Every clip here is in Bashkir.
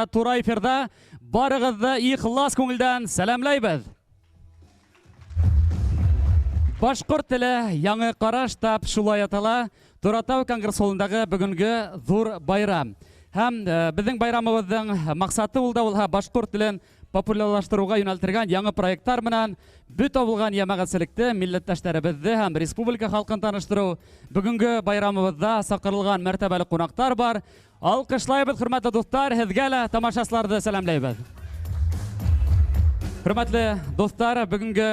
Тура эфирҙа барығыҙҙы ихлас күңелдән сәләмләйбеҙ. Башҡорт теле яңы ҡараш тап шулай атала Торатау конгресс-холындағы бөгөнгө ҙур байрам. Һәм беҙҙең байрамыбыҙҙың маҡсаты ул да булһа башҡорт телен популярлаштырыуға йүнәлтелгән яңы проекттар менән бөтә булған йәмәғәтселекте, милләттәштәребеҙҙе һәм республика халҡын таныштырыу. Бөгөнгө байрамыбыҙҙа саҡырылған мәртәбәле ҡунаҡтар бар. Алҡышлайбыҙ, хөрмәтле дуҫтар, һеҙгә лә тамашасыларҙы сәләмләйбеҙ. Хөрмәтле дуҫтар, бөгөнгө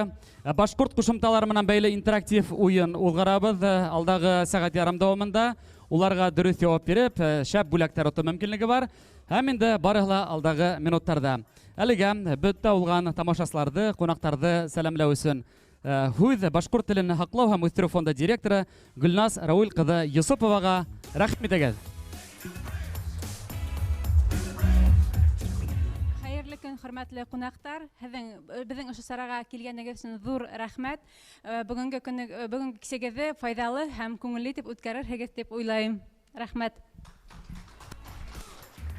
башҡорт ҡушымталары менән бәйле интерактив уйын уҙғарабыҙ. Алдағы сәғәт ярым дауамында уларға дөрөҫ яуап биреп, шәп бүләктәр отоу мөмкинлеге бар. Һәм инде барыһы ла алдағы минуттарҙа. Әлегә бөтә булған тамашасыларҙы, ҡунаҡтарҙы сәләмләү өсөн һүҙ башҡорт телен һаҡлау һәм үҫтереү фонды директоры Гөлназ Рауил ҡыҙы Йосоповаға рәхим итегеҙ. Хәйерле көн, хөрмәтле ҡунаҡтар. Һеҙҙең беҙҙең ошо сараға килгәнегеҙ өсөн ҙур рәхмәт. Бөгөнгө көнө, бөгөнгө кисәгеҙҙе файҙалы һәм күңелле итеп үткәрерһегеҙ тип уйлайым. Рәхмәт.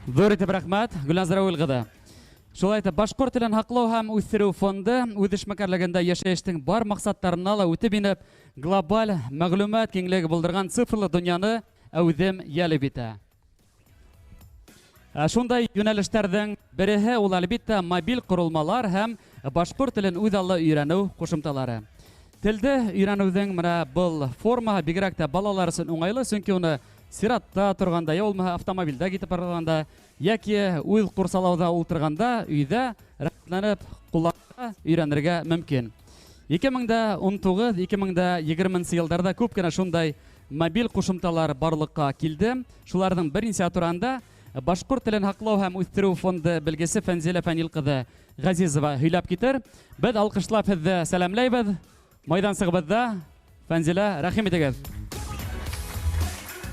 Ҙур итеп рәхмәт, Гөлназ Рауил ҡыҙы. Шулай итеп, башҡорт телен һаҡлау һәм үҫтереү фонды үҙ эшмәкәрлегендә йәшәйештең бар маҡсаттарына ла үтеп инеп, глобаль мәғлүмәт киңлеге булдырған цифрлы донъяны әүҙем йәлеп итә. Шундай йүнәлештәрҙең береһе ул, әлбиттә, мобиль ҡоролмалар һәм башҡорт телен үҙ аллы өйрәнеү ҡушымталары. Телде өйрәнеүҙең менә был формаһы бигерәк тә балалар өсөн уңайлы, сөнки уны сиратта торғанда, йә булмаһа автомобилдә китеп барғанда, йәки үҙ ҡурсалауҙа ултырғанда өйҙә рәхәтләнеп ҡулланырға, өйрәнергә мөмкин. 2019, 2020 йылдарҙа күп кенә шундай мобиль ҡушымталар барлыҡҡа килде. Шуларҙың бер нисә тураһында башҡорт телен һаҡлау һәм үҫтереү фонды белгесе Фәнзилә Фәнил ҡыҙы Ғәзизова һөйләп китер. Беҙ алҡышлап һеҙҙе сәләмләйбеҙ. Майҙансығыбыҙҙа Фәнзилә, рәхим итегеҙ.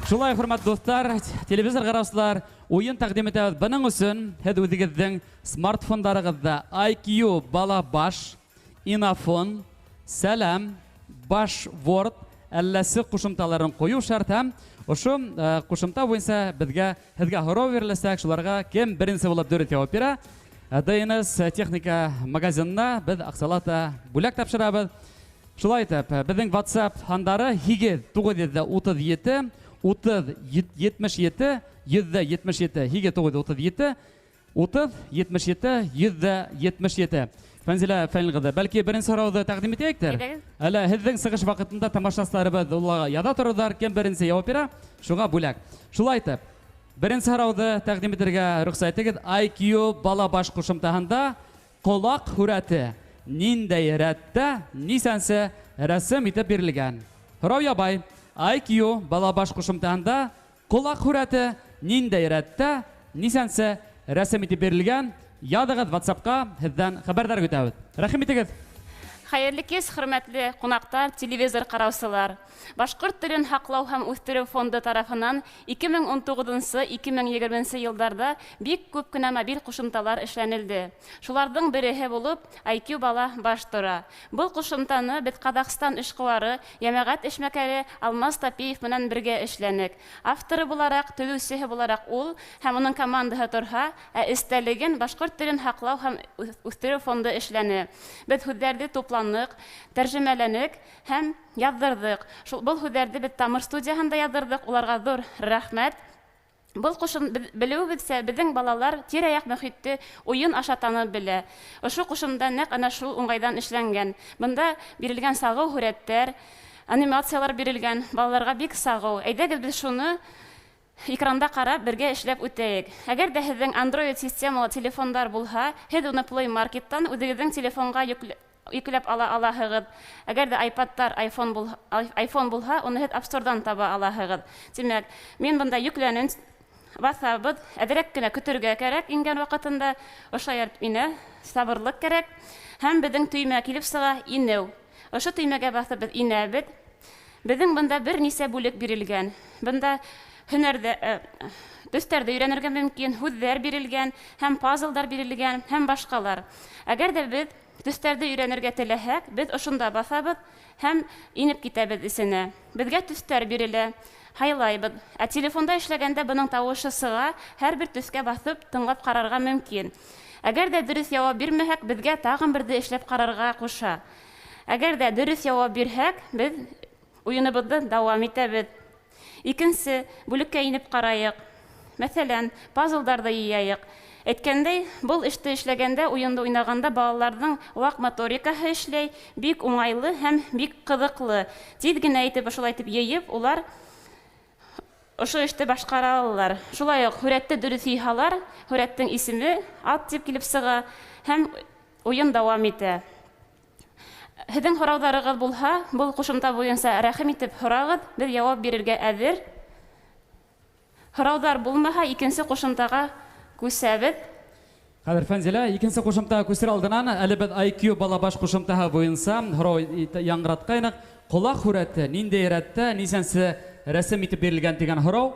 Шулай, хөрмәтле дуҫтар, телевизор ҡараусылар, уйын тәҡдим итәбеҙ. Бының өсөн һеҙ үҙегеҙҙең смартфондарығыҙҙа IQ Бала Баш, Инафон, Сәләм, Баш Word әлләсе ҡушымталарын ҡуйыу шарт һәм ошо ҡушымта буйынса беҙгә һеҙгә һорау биреләсәк. Шуларға кем беренсе булып дөрөҫ яуап бирә, ДНС техника магазинына беҙ аҡсалата бүләк тапшырабыҙ. Шулай итеп, беҙҙең WhatsApp һандары һигеҙ туғыҙ йөҙ утыҙ ете, утыҙ етмеш ете, йөҙ етмеш ете, һигеҙ туғыҙ утыҙ ете, утыҙ етмеш ете, йөҙ етмеш ете. Фәнзилә Фәнил ҡыҙы, бәлки беренсе һорауҙы тәҡдим итәйектер? Әйҙәгеҙ. Әле һеҙҙең сығыш ваҡытында тамашасыларыбыҙ уларға яҙа торорҙар, кем беренсе яуап бирә, шуға бүләк. Шулай итеп, беренсе һорауҙы тәҡдим итергә рөхсәт итегеҙ. IQ Бала Баш ҡушымтаһында ҡолаҡ һүрәте ниндәй рәттә, нисәнсе рәсем итеп бирелгән? Һорау ябай. IQ Бала Баш ҡушымтаһында ҡолаҡ һүрәте ниндәй рәттә, нисәнсе рәсем итеп бирелгән? Яҙығыҙ WhatsApp-ҡа, һеҙҙән хәбәрҙәр көтәбеҙ. Рәхим итегеҙ. Хәйерле кис, хөрмәтле ҡунаҡтар, телевизор ҡараусылар. Башҡорт телен һаҡлау һәм үҫтереү фонды тарафынан 2019, 2020 йылдарҙа бик күп кенә мобиль ҡушымталар эшләнелде. Шуларҙың береһе булып IQ Бала Баш тора. Был ҡушымтаны беҙ Ҡаҙағстан эшҡыуары, йәмәғәт эшмәкәре Алмаз Тапиев менән бергә эшләнек. Авторы булараҡ, төҙөүсеһе булараҡ ул һәм уның командаһы торһа, ә эстәлеген башҡорт телен һаҡлау һәм үҫтереү фонды эшләне. Беҙ һүҙҙәрҙе тупланыҡ, тәржемәләнек һәм яҙҙырҙыҡ. Шул был һүҙҙәрҙе беҙ Тамыр студияһында яҙҙырҙыҡ, уларға ҙур рәхмәт. Был ҡушым, белеүебеҙсә, беҙҙең балалар тирә-яҡ мөхитте уйын аша танып белә. Ошо ҡушымда нәҡ ана шул уңайҙан эшләнгән. Бында бирелгән сағыу һүрәттәр, анимациялар бирелгән, балаларға бик сағыу. Әйҙәгеҙ беҙ шуны экранда ҡарап бергә эшләп үтәйек. Әгәр дә һеҙҙең Android системалы телефондар булһа, һеҙ уны Play Market-тан үҙегеҙҙең телефонға йөкләп ала алаһығыҙ. Әгәр дә iPad-тар, iPhone булһа, уны һеҙ App Store-дан таба алаһығыҙ. Тимәк, мин бында йөкләнен баҫабыҙ, әҙерәк кенә көтөргә кәрәк ингән ваҡытында, ошо инә сабырлыҡ кәрәк. Һәм беҙҙең төймә килеп сыға инеү. Ошо төймәгә баҫып беҙ инәбеҙ. Беҙҙең бында бер нисә бүлек бирелгән. Бында һөнәрҙә, төҫтәрҙе өйрәнергә мөмкин, һүҙҙәр бирелгән, һәм пазлдар бирелгән, һәм башҡалар. Әгәр ҙә беҙ төҫтәрҙе өйрәнергә теләһәк, беҙ ошонда баҫабыҙ һәм инеп китәбеҙ эсенә. Беҙгә төҫтәр бирелә. һайлайбыҙ. Ә телефонда эшләгәндә бының тауышы сыға, һәр бер төҫкә баҫып тыңлап ҡарарға мөмкин. Әгәр дә дөрөҫ яуап бирмәһәк, беҙгә тағын берҙе эшләп ҡарарға ҡуша. Әгәр дә дөрөҫ яуап бирһәк, беҙ уйыныбыҙҙы дауам итәбеҙ. Икенсе бүлеккә инеп ҡарайыҡ. Мәҫәлән, пазлдарҙы йыяйыҡ. Әйткәндәй, был эште эшләгәндә, уйынды уйнағанда балаларҙың ваҡ моторикаһы эшләй, бик уңайлы һәм бик ҡыҙыҡлы. Тиҙ генә итеп ошолай итеп йыйып, улар ошо эште башҡара алалар. Шулай уҡ һүрәтте дөрөҫ йыйһалар, һүрәттең исеме ат тип килеп сыға һәм уйын дауам итә. Һеҙҙең һорауҙарығыҙ булһа, был ҡушымта буйынса рәхим итеп һорағыҙ, беҙ яуап бирергә әҙер. Һорауҙар булмаһа, икенсе ҡушымтаға күсәбеҙ. Хәҙер Фәнзилә, икенсе ҡушымтаға күсер алдынан әле беҙ IQ Балабаш ҡушымтаһы буйынса һорау яңғыратҡайныҡ. Ҡолаҡ һүрәте ниндәй рәттә, нисәнсе рәсем итеп бирелгән тигән һорау.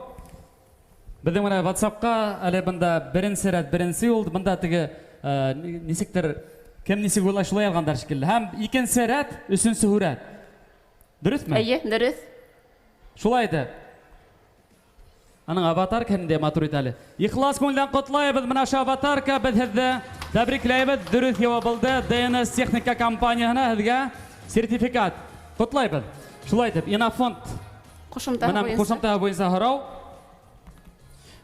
Беҙҙең менә WhatsApp-ҡа әле бында беренсе рәт, беренсе юл, бында теге нисектер кем нисек уйлай шулай алғандар шикелле. Һәм икенсе рәт, өсөнсө һүрәт. Дөрөҫмө? Эйе, дөрөҫ. Шулай итеп. Аның аватарка һәм матур ит әле. Ихлас күңелдән ҡотлайбыҙ, менә ошо аватарка беҙ һеҙҙе тәбрикләйбеҙ. Дөрөҫ яуап булды. DNS техника компанияһына һеҙгә сертификат. Ҡотлайбыҙ. Шулай итеп, Инофонд ҡушымтаһы буйынса һорау.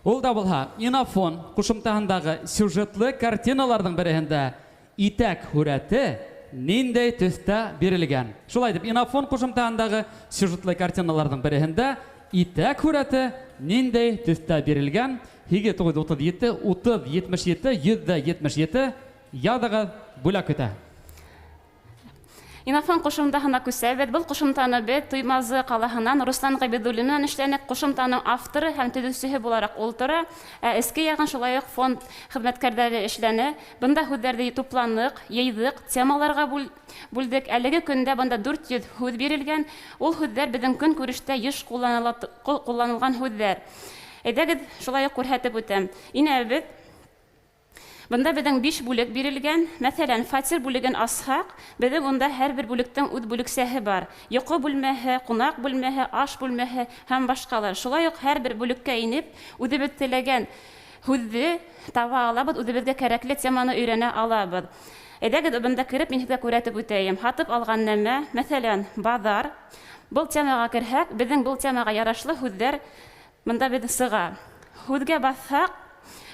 Ул да булһа, Инофон ҡушымтаһындағы сюжетлы картиналарҙың береһендә итәк һүрәте ниндәй төҫтә бирелгән? Шулай итеп, Инофон ҡушымтаһындағы сюжетлы картиналарҙың береһендә итәк һүрәте ниндәй төҫтә бирелгән? 8 937 30 77 177 яҙығыҙ, бүләк көтә. Инофон ҡушымтаһына күсәбеҙ. Был ҡушымтаны беҙ Туймазы ҡалаһынан Руслан Ғибәҙуллин менән эшләнек. Ҡушымтаның авторы һәм төҙөүсеһе булараҡ ул тора. Ә эске яғын шулай уҡ фонд хеҙмәткәрҙәре эшләне. Бында һүҙҙәрҙе тупланыҡ, йыйҙыҡ, темаларға бүлдек. Әлеге көндә бында 400 һүҙ бирелгән. Ул һүҙҙәр беҙҙең көнкүрештә йыш ҡулланылған һүҙҙәр. Әйҙәгеҙ, шулай уҡ күрһәтеп үтәм. Инәбеҙ. Бында беҙҙең 5 бүлек бирелгән. Мәҫәлән, фатир бүлеген асһаҡ, беҙҙең унда һәр бер бүлектең үҙ бүлексәһе бар. Йоҡо бүлмәһе, ҡунаҡ бүлмәһе, аш бүлмәһе һәм башҡалар. Шулай уҡ һәр бер бүлеккә инеп, үҙебеҙ теләгән һүҙҙе таба алабыҙ, үҙебеҙгә кәрәкле теманы өйрәнә алабыҙ. Әйҙәгеҙ, бында кереп, мин һеҙгә күрһәтеп үтәйем. Һатып алған нәмә, мәҫәлән, баҙар. Был темаға керһәк, беҙҙең был темаға ярашлы һүҙҙәр бында беҙ сыға. Һүҙгә баҫһаҡ,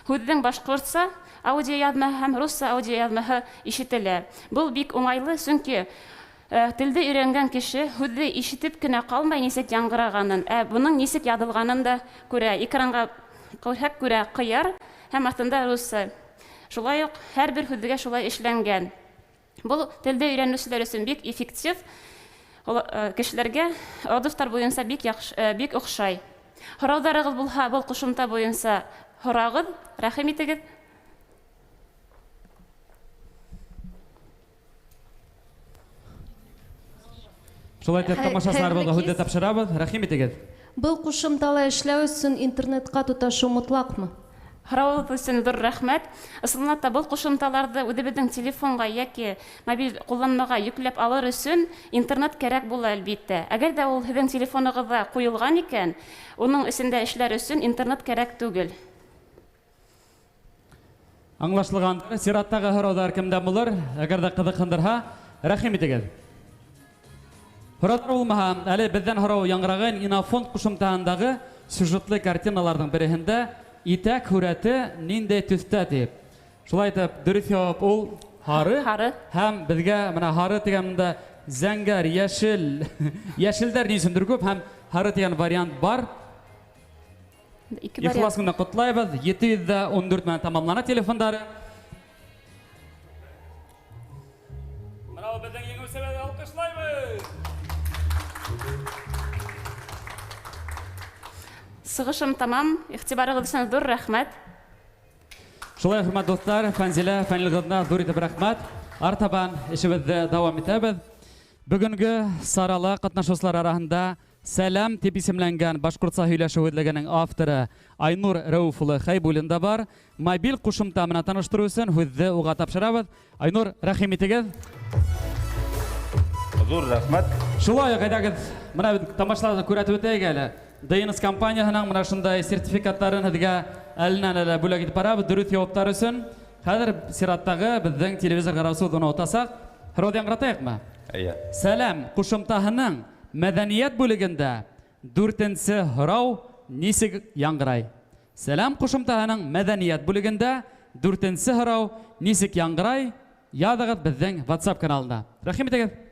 һүҙҙең башҡортса аудиояҙмаһы һәм русса аудиояҙмаһы ишетелә. Был бик уңайлы, сөнки телде өйрәнгән кеше һүҙҙе ишетеп кенә ҡалмай нисек яңғырағанын, ә бының нисек яҙылғанын да күрә. Экранға күрһәк күрә ҡыяр һәм аҫтында русса. Шулай уҡ һәр бер һүҙгә шулай эшләнгән. Был телде өйрәнеүселәр өсөн бик эффектив, кешеләргә отзывтар буйынса бик яҡшы, бик оҡшай. Һорауҙарығыҙ булһа, был ҡушымта буйынса һорағыҙ, рәхим итегеҙ. Шулай итеп, тамашасылар булды, һүҙҙе тапшырабыҙ, рәхим итегеҙ. Был ҡушымтала эшләү өсөн интернетҡа тоташыу мотлаҡмы? Һорауығыҙ өсөн ҙур рәхмәт. Ысынлап та был ҡушымталарҙы үҙебеҙҙең телефонға йәки мобиль ҡулланмаға йөкләп алыр өсөн интернет кәрәк була, әлбиттә. Әгәр ҙә ул һеҙҙең телефонығыҙҙа ҡуйылған икән, уның эсендә эшләр өсөн интернет кәрәк түгел. Аңлашылған. Сираттағы һорауҙар кемдән булыр? Әгәр ҙә ҡыҙыҡһындырһа, рәхим итегеҙ. Һорауҙар булмаһа, әле беҙҙән һорау яңғыраған Инофонд ҡушымтаһындағы сюжетлы картиналарҙың береһендә итәк һүрәте ниндәй төҫтә тип. Шулай итеп, дөрөҫ яуап ул һары. Һары. Һәм беҙгә менә һары тигән монда зәңгәр, йәшел, йәшелдәр ни өсөндөр күп һәм һары тигән вариант бар. Ике вариант. Ихлас күңелдән ҡотлайбыҙ. 714 менән тамамлана телефондары. Бына ул беҙҙең еңеүсебеҙ, алҡышлайбыҙ. Сығышым тамам. Иғтибарығыҙ өсөн ҙур рәхмәт. Шулай, хөрмәтле дуҫтар, Фәнзилә Фәнил ҡыҙына ҙур итеп рәхмәт. Артабан эшебеҙҙе дауам итәбеҙ. Бөгөнгө сарала ҡатнашыусылар араһында Сәләм тип исемләнгән башҡортса һөйләшеү һүҙлегенең авторы Айнур Рәүеф улы Хәйбуллин да бар. Мобиль ҡушымта менән таныштырыу өсөн һүҙҙе уға тапшырабыҙ. Айнур, рәхим итегеҙ. Ҙур рәхмәт. Шулай уҡ, әйҙәгеҙ, бына беҙ тамашаларҙы күрһәтеп үтәйек әле. ДНС компанияһының мына шундай сертификаттарын һеҙгә әленән әле бүләк итеп барабыҙ дөрөҫ яуаптар өсөн. Хәҙер сираттағы беҙҙең телевизор ҡараусы уны отасаҡ. Һорауҙы яңғыратайыҡмы? Эйе. Сәләм ҡушымтаһының мәҙәниәт бүлегендә дүртенсе һорау нисек яңғырай? Сәләм ҡушымтаһының мәҙәниәт бүлегендә дүртенсе һорау нисек яңғырай? Яҙығыҙ беҙҙең WhatsApp каналына. Рәхим итегеҙ.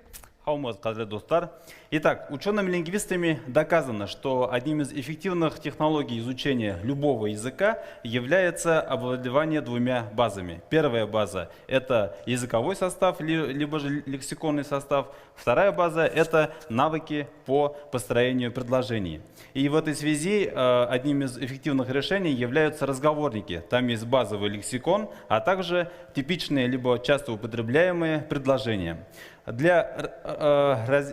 Һаумыһығыҙ, ҡәҙерле дуҫтар. Итак, учеными-лингвистами доказано, что одним из эффективных технологий изучения любого языка является овладевание двумя базами. Первая база – это языковой состав, либо же лексиконный состав. Вторая база – это навыки по построению предложений. И в этой связи одним из эффективных решений являются разговорники. Там есть базовый лексикон, а также типичные либо часто употребляемые предложения. Для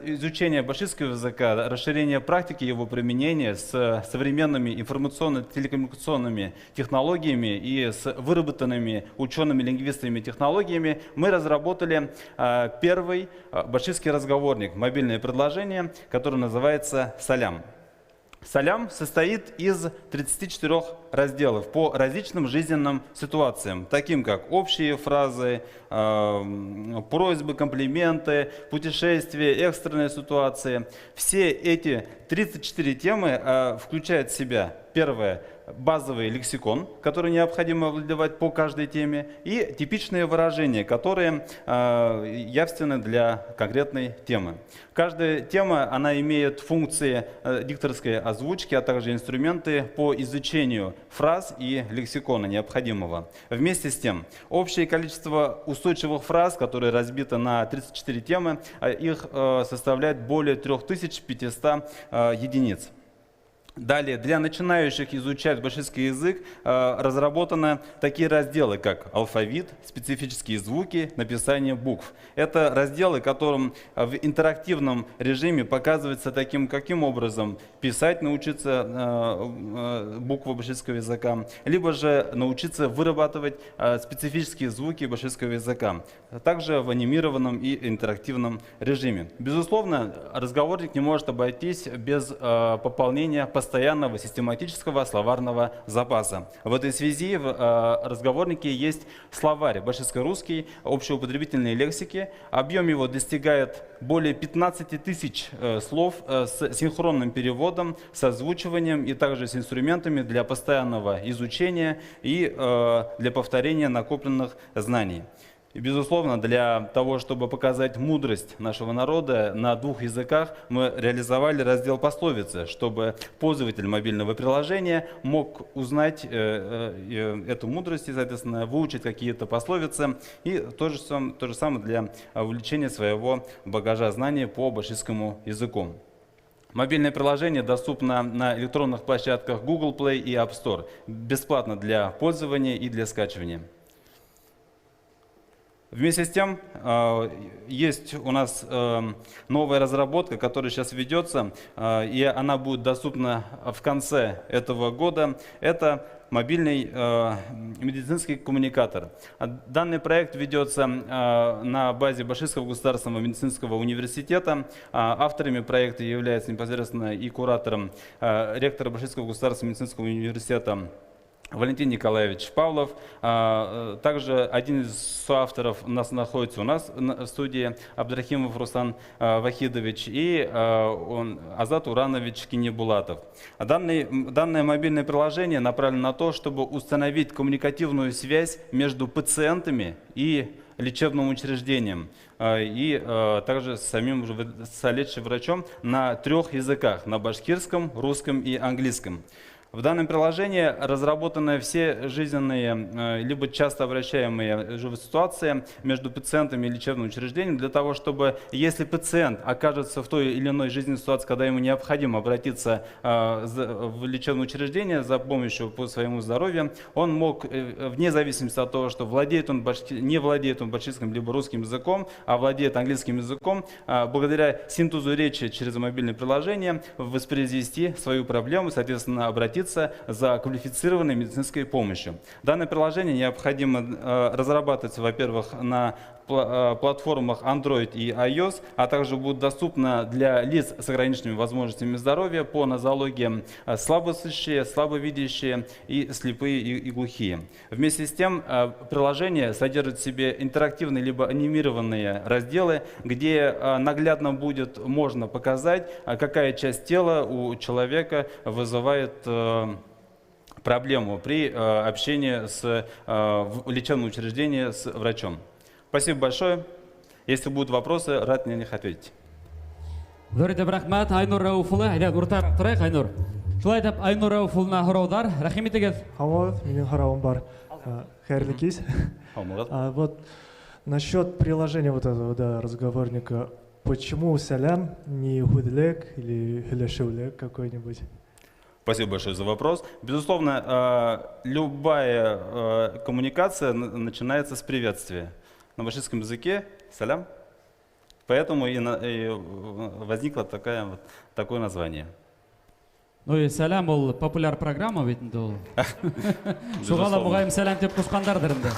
изучения башкирского языка, расширения практики его применения с современными информационно-телекоммуникационными технологиями и с выработанными учеными-лингвистами технологиями мы разработали первый башкирский разговорник, мобильное приложение, которое называется «Салям». «Салям» состоит из 34 разделов по различным жизненным ситуациям, таким как общие фразы, просьбы, комплименты, путешествия, экстренные ситуации. Все эти 34 темы включают в себя, первое, базовый лексикон, который необходимо овладевать по каждой теме, и типичные выражения, которые явственны для конкретной темы. Каждая тема, она имеет функции дикторской озвучки, а также инструменты по изучению фраз и лексикона необходимого. Вместе с тем, общее количество устойчивых фраз, которые разбиты на 34 темы, их составляет более 3500 единиц. Далее, для начинающих изучать башкирский язык разработаны такие разделы, как алфавит, специфические звуки, написание букв. Это разделы, которым в интерактивном режиме показывается таким, каким образом писать, научиться буквы башкирского языка, либо же научиться вырабатывать специфические звуки башкирского языка, также в анимированном и интерактивном режиме. Безусловно, разговорник не может обойтись без пополнения постоянного систематического словарного запаса. В этой связи в разговорнике есть словарь башкирско-русский общеупотребительной лексики. Объем его достигает более 15 тысяч слов с синхронным переводом, с озвучиванием и также с инструментами для постоянного изучения и для повторения накопленных знаний. И, безусловно, для того, чтобы показать мудрость нашего народа на двух языках, мы реализовали раздел «Пословицы», чтобы пользователь мобильного приложения мог узнать эту мудрость и, соответственно, выучить какие-то пословицы. И то же самое для увеличения своего багажа знаний по башкирскому языку. Мобильное приложение доступно на электронных площадках Google Play и App Store. Бесплатно для пользования и для скачивания. Вместе с тем, есть у нас новая разработка, которая сейчас ведется, и она будет доступна в конце этого года. Это мобильный медицинский коммуникатор. Данный проект ведется на базе Башкирского государственного медицинского университета. Авторами проекта является непосредственно и куратором ректора Башкирского государственного медицинского университета Валентин Николаевич Павлов. Также один из соавторов у нас находится у нас в студии, Абдрахимов Руслан Вахидович и Азат Уранович Кинебулатов. Данное мобильное приложение направлено на то, чтобы установить коммуникативную связь между пациентами и лечебным учреждением, и также с самим лечащим врачом на трех языках – на башкирском, русском и английском. В данном приложении разработаны все жизненные, либо часто обращаемые ситуации между пациентами и лечебным учреждением, для того, чтобы, если пациент окажется в той или иной жизненной ситуации, когда ему необходимо обратиться в лечебное учреждение за помощью по своему здоровью, он мог, вне зависимости от того, что владеет он, не владеет он башкирским либо русским языком, а владеет английским языком, благодаря синтезу речи через мобильное приложение воспроизвести свою проблему, соответственно, обратиться за квалифицированной медицинской помощью. Данное приложение необходимо разрабатывать, во-первых, на платформах Android и iOS, а также будет доступно для лиц с ограниченными возможностями здоровья по нозологиям слабослышащие, слабовидящие и слепые и глухие. Вместе с тем, приложение содержит в себе интерактивные либо анимированные разделы, где наглядно будет можно показать, какая часть тела у человека вызывает проблему при общении в лечебном учреждении с врачом. Спасибо большое. Если будут вопросы, рад на них ответить. Ҙур итеп рәхмәт, Айнур Рәүеф улы. Әйҙә, уртараҡ торайыҡ, Айнур. Шулай итеп, Айнур Рәүеф улына һорауҙар. Рәхим итегеҙ. Һаумыһығыҙ, минең һорауым бар. Хәйерле кис. Һаумыһығыҙ. Вот насчет приложения вот этого, да, разговорника. Почему сәләм не һүҙлек или һөйләшеүлек какой-нибудь? Спасибо большое за вопрос. Безусловно, любая коммуникация начинается с приветствия. На башкирском языке сәләм. Поэтому и возникло такое название. Ну и сәләм ул популяр программа бит инде ул. Шуға ла моғайын сәләм тип ҡушҡандарҙыр инде.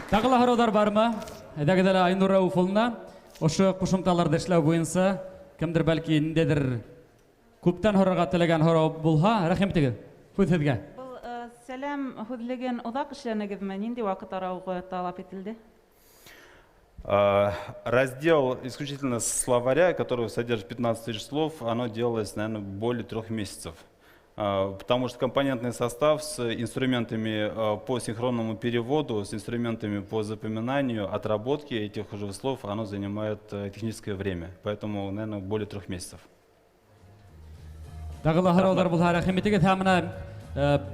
Тағы ла һорауҙар бармы? Әйҙәгеҙ әле Айнур Рәүеф улына ошо ҡушымталарҙы эшләү буйынса кемдер бәлки ниндәйҙер күптән һорарға теләгән һорау булһа, рәхим итегеҙ. Һүҙ һеҙгә. Был сәләм һүҙлеген оҙаҡ эшләнегеҙме? Ниндәй ваҡыт арауығы талап ителде? Раздел исключительно словаря, который содержит 15 тысяч слов, оно делалось, наверное, более 3 месяцев. Потому что компонентный состав с инструментами по синхронному переводу, с инструментами по запоминанию, отработке этих уже слов, оно занимает техническое время. Поэтому, наверное, более 3 месяцев. Тағы ла һорауҙар булһа, рәхим итегеҙ. Һәм бына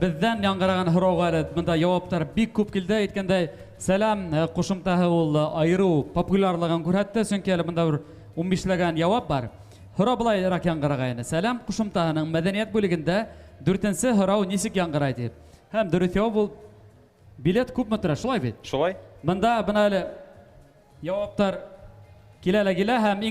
беҙҙән яңғыраған һорауға әле бында яуаптар бик күп килде. Әйткәндәй, сәләм ҡушымтаһы ул айырыу популярлығын күрһәтте, сөнки әле бында бер 15-ләгән яуап бар. Һорау былайыраҡ яңғырағайны. Сәләм ҡушымтаһының мәҙәниәт бүлегендә 4-нсе һорау нисек яңғырай тип. Һәм дөрөҫ яуап ул билет күпме тора, шулай бит? Шулай. Бында бына әле яуаптар килә лә килә һәм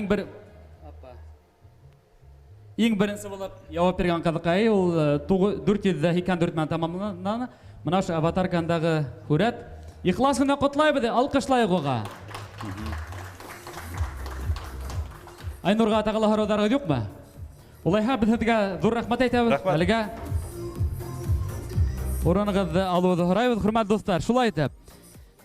иң беренсе булып яуап биргән ҡыҙыҡай ул 484 менән тамамлана. Бына ошо аватаркандағы һүрәт. Ихлас менән ҡотлайбыҙ, алҡышлайыҡ уға. Айнурға тағы ла һорауҙарығыҙ юҡмы? Улайһа, беҙ һеҙгә ҙур рәхмәт әйтәбеҙ. Әлегә урынығыҙҙы алыуҙы һорайбыҙ, хөрмәтле дуҫтар. Шулай итеп,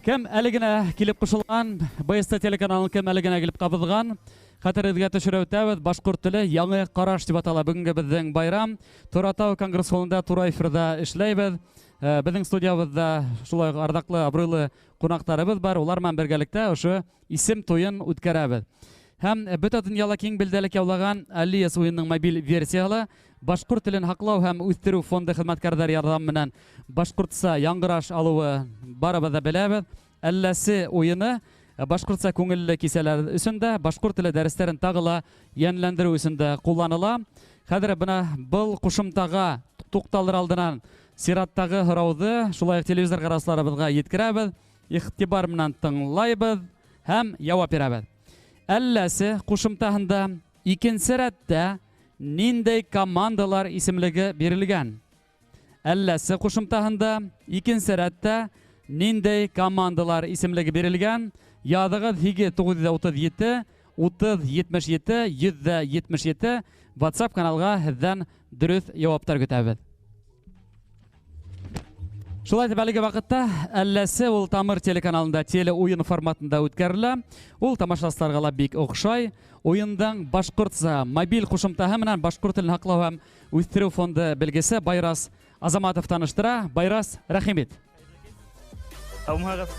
кем әле генә килеп ҡушылған, БСТ телеканалын кем әле генә килеп ҡабыҙған, хәтерегеҙгә төшөрөп үтәбеҙ. Башҡорт теле яңы ҡараш тип атала бөгөнгө беҙҙең байрам. Торатау конгресс холында тура эфирҙа эшләйбеҙ. Беҙҙең студиябыҙҙа шулай уҡ арҙаҡлы, абруйлы ҡунаҡтарыбыҙ бар. Улар менән бергәлектә ошо исем туйын үткәрәбеҙ. Һәм бөтә донъяла киң билдәлек яулаған Алиес уйынының мобиль версиялы башҡорт телен һаҡлау һәм үҫтереү фонды хеҙмәткәрҙәре ярҙамы менән башҡортса яңғыраш алыуы барыбыҙ ҙа беләбеҙ. Әлләсе уйыны башҡортса күңелле кисәләр өсөн дә, башҡорт теле дәрестәрен тағы ла йәнләндереү өсөн дә ҡулланыла. Хәҙер бына был ҡушымтаға туҡталыр алдынан сираттағы һорауҙы шулай уҡ телевизор ҡараусыларыбыҙға еткерәбеҙ, иғтибар менән тыңлайбыҙ һәм яуап бирәбеҙ. Әлләсе ҡушымтаһында икенсе рәттә ниндәй командалар исемлеге бирелгән? Әлләсе ҡушымтаһында икенсе рәттә ниндәй командалар исемлеге бирелгән? Яҙығыҙ 8 937 30 77 177 WhatsApp каналға һеҙҙән дөрөҫ яуаптар көтәбеҙ. Шулай итеп, әлеге ваҡытта Әлләсе ул Тамыр телеканалында теле уйын форматында үткәрелә. Ул тамашасыларға ла бик оҡшай. Уйындың башҡортса мобиль ҡушымтаһы менән башҡорт телен һаҡлау һәм үҫтереү фонды белгесе Байрас Азаматов таныштыра. Байрас, рәхим ит. Һаумыһығыҙ.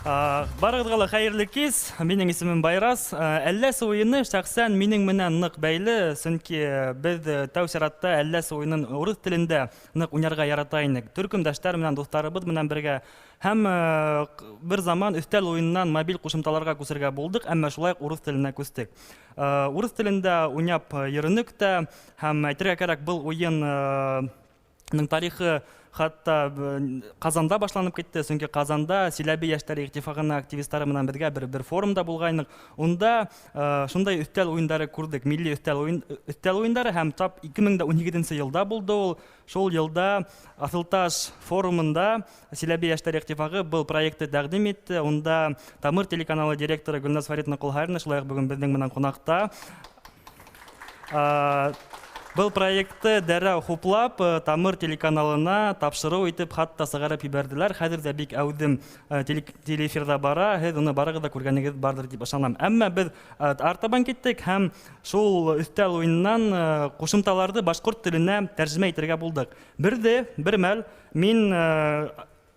Барығыҙға ла хәйерле кис. Минең исемем Байрас. Әлләсе уйыны шәхсән минең менән ныҡ бәйле, сөнки беҙ тәү сиратта Әлләсе уйынын урыҫ телендә ныҡ уйнарға ярата инек. Төркөмдәштәр менән, дуҫтарыбыҙ менән бергә. Һәм бер заман өҫтәл уйынынан мобиль ҡушымталарға күсергә булдыҡ, әммә шулай уҡ урыҫ теленә күстек. Урыҫ телендә уйнап йөрөнөк тә, һәм әйтергә кәрәк, был уйын тарихы Хатта Ҡазанда башланып китте, сөнки Ҡазанда Силәбе йәштәре иттифағының активистары менән бергә бер форумда булғайныҡ. Унда шундай өҫтәл уйындары күрҙек, милли өҫтәл уйындары һәм тап 2018 йылда булды ул. Шул йылда Аҫылташ форумында Силәбе йәштәре иттифағы был проектты тәҡдим итте. Унда Тамыр телеканалы директоры Гөлназ Фаритовна Ҡолһарина шулай уҡ бөгөн беҙҙең менән ҡунаҡта. Был проектты дәррәү хуплап, Тамыр телеканалына тапшырыу итеп хатта сығарып ебәрҙеләр. Хәҙер ҙә бик әүҙем телеэфирҙа бара, һеҙ уны барығыҙ ҙа күргәнегеҙ барҙыр тип ышанам. Әммә беҙ артабан киттек һәм шул өҫтәл уйынынан ҡушымталарҙы башҡорт теленә тәржемә итергә булдыҡ. Бер мәл мин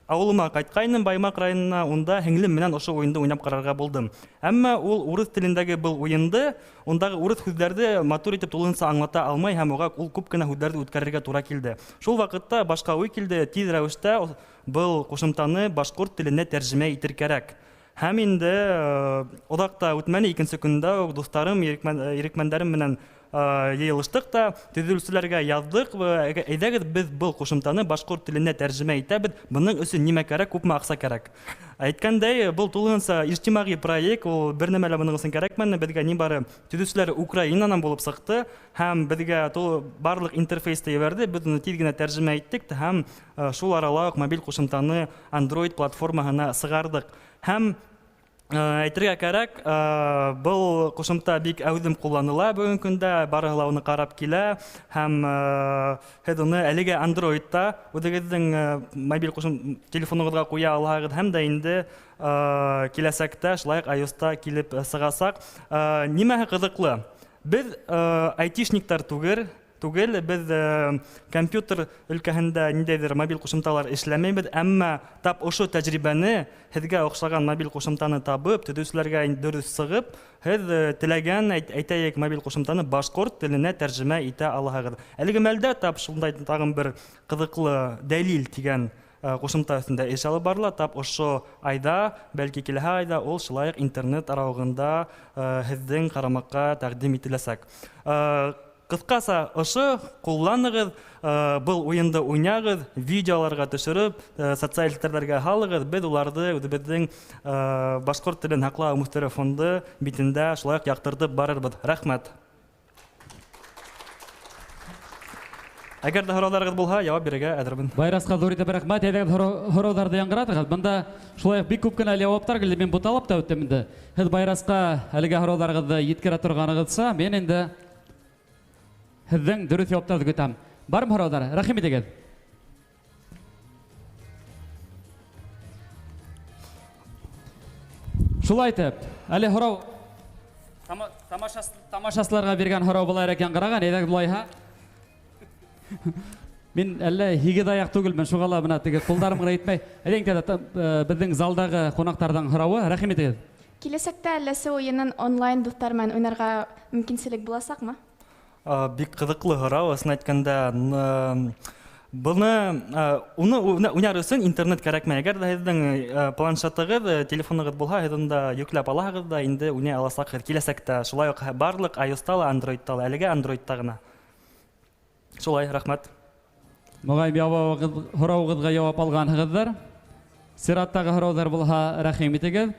ауылыма ҡайтҡайным, Баймаҡ районына, унда һеңлем менән ошо уйынды уйнап ҡарарға булдым. Әммә ул урыҫ телендәге был уйынды, ундағы урыҫ һүҙҙәрҙе матур итеп тулыһынса аңлата алмай һәм уға ул күп кенә һүҙҙәрҙе үткәрергә тура килде. Шул ваҡытта башҡа уй килде, тиҙ рәүештә был ҡушымтаны башҡорт теленә тәржемә итер кәрәк. Һәм инде оҙаҡ та үтмәне, икенсе көндә үк дуҫтарым, ирекмәндәрем менән йыйылыштыҡ та төҙөүселәргә яҙҙыҡ, әйҙәгеҙ беҙ был ҡушымтаны башҡорт теленә тәржемә итәбеҙ, бының өсөн нимә кәрәк, күпме аҡса кәрәк. Әйткәндәй, был тулыһынса ижтимағи проект, ул бер нәмә лә бының өсөн кәрәкмәне, беҙгә ни бары төҙөүселәр Украинанан булып сыҡты һәм беҙгә барлыҡ интерфейсты ебәрҙе, беҙ уны тиҙ генә тәржемә иттек һәм шул арала уҡ мобиль ҡушымтаны Android платформаһына сығарҙыҡ. Һәм әйтергә кәрәк, был ҡушымта бик әүҙем ҡулланыла бөгөнгө көндә, барыһы ла уны ҡарап килә һәм һеҙ уны әлегә Android-та үҙегеҙҙең мобиль телефонығыҙға ҡуя алаһығыҙ һәм дә инде киләсәктә шулай уҡ iOS-та килеп сығасаҡ. Нимәһе ҡыҙыҡлы? Беҙ айтишниктар түгел, беҙ компьютер өлкәһендә ниндәйҙер мобиль ҡушымталар эшләмәйбеҙ, әммә тап ошо тәжрибәне һеҙгә оҡшаған мобиль ҡушымтаны табып, төҙөүселәргә дөрөҫ сығып, һеҙ теләгән, әйтәйек, мобиль ҡушымтаны башҡорт теленә тәржемә итә алаһығыҙ. Әлеге мәлдә тап шундай тағын бер ҡыҙыҡлы дәлил тигән ҡушымта өҫтөндә эш алып барыла. Тап ошо айҙа, бәлки киләһе айҙа ул шулай уҡ интернет арауығында һеҙҙең ҡарамаҡҡа тәҡдим ителәсәк. Ҡыҫҡаса ошо, ҡулланығыҙ, был уйынды уйнағыҙ, видеоларға төшөрөп, социаль селтәрҙәргә һалығыҙ. Беҙ уларҙы үҙебеҙҙең башҡорт телен һаҡлау үҫтереү фонды битендә шулай уҡ яҡтыртып барырбыҙ. Рәхмәт. Әгәр ҙә һорауҙарығыҙ булһа, яуап бирергә әҙермен. Байрасҡа ҙур итеп рәхмәт. Әйҙәгеҙ һорауҙарҙы яңғыратығыҙ. Бында шулай уҡ бик күп кенә яуаптар килде. Мин буталып та үттем инде. Һеҙ Байрасҡа әлегә һорауҙарығыҙҙы еткерә торғанығыҙса, мин инде һеҙҙең дөрөҫ яуаптарҙы көтәм. Бармы һорауҙар? Рәхим итегеҙ. Шулай итеп, әле һорау тамашасыларға биргән һорау былайыраҡ яңғыраған, әйҙәгеҙ былайһа. Мин әллә һигеҙ аяҡ түгелмен, шуға ла бына теге ҡулдарым ғына етмәй. Әйҙәгеҙ, беҙҙең залдағы ҡунаҡтарҙың һорауы, рәхим итегеҙ. Киләсәктә әлләсе уйынын онлайн дуҫтар менән уйнарға мөмкинселек буласаҡмы? Бик ҡыҙыҡлы һорау, ысын әйткәндә, быны уны уйнар өсөн интернет кәрәкмәй. Әгәр ҙә һеҙҙең планшетығыҙ, телефонығыҙ булһа, һеҙ унда йөкләп алаһығыҙ ҙа инде уйнай аласаҡһығыҙ киләсәктә. Шулай уҡ барлыҡ iOS-та ла, Android-та ла, әлегә Android-та ғына. Шулай, рәхмәт. Моғайын һорауығыҙға яуап алғанһығыҙҙыр. Сираттағы һорауҙар булһа, рәхим итегеҙ.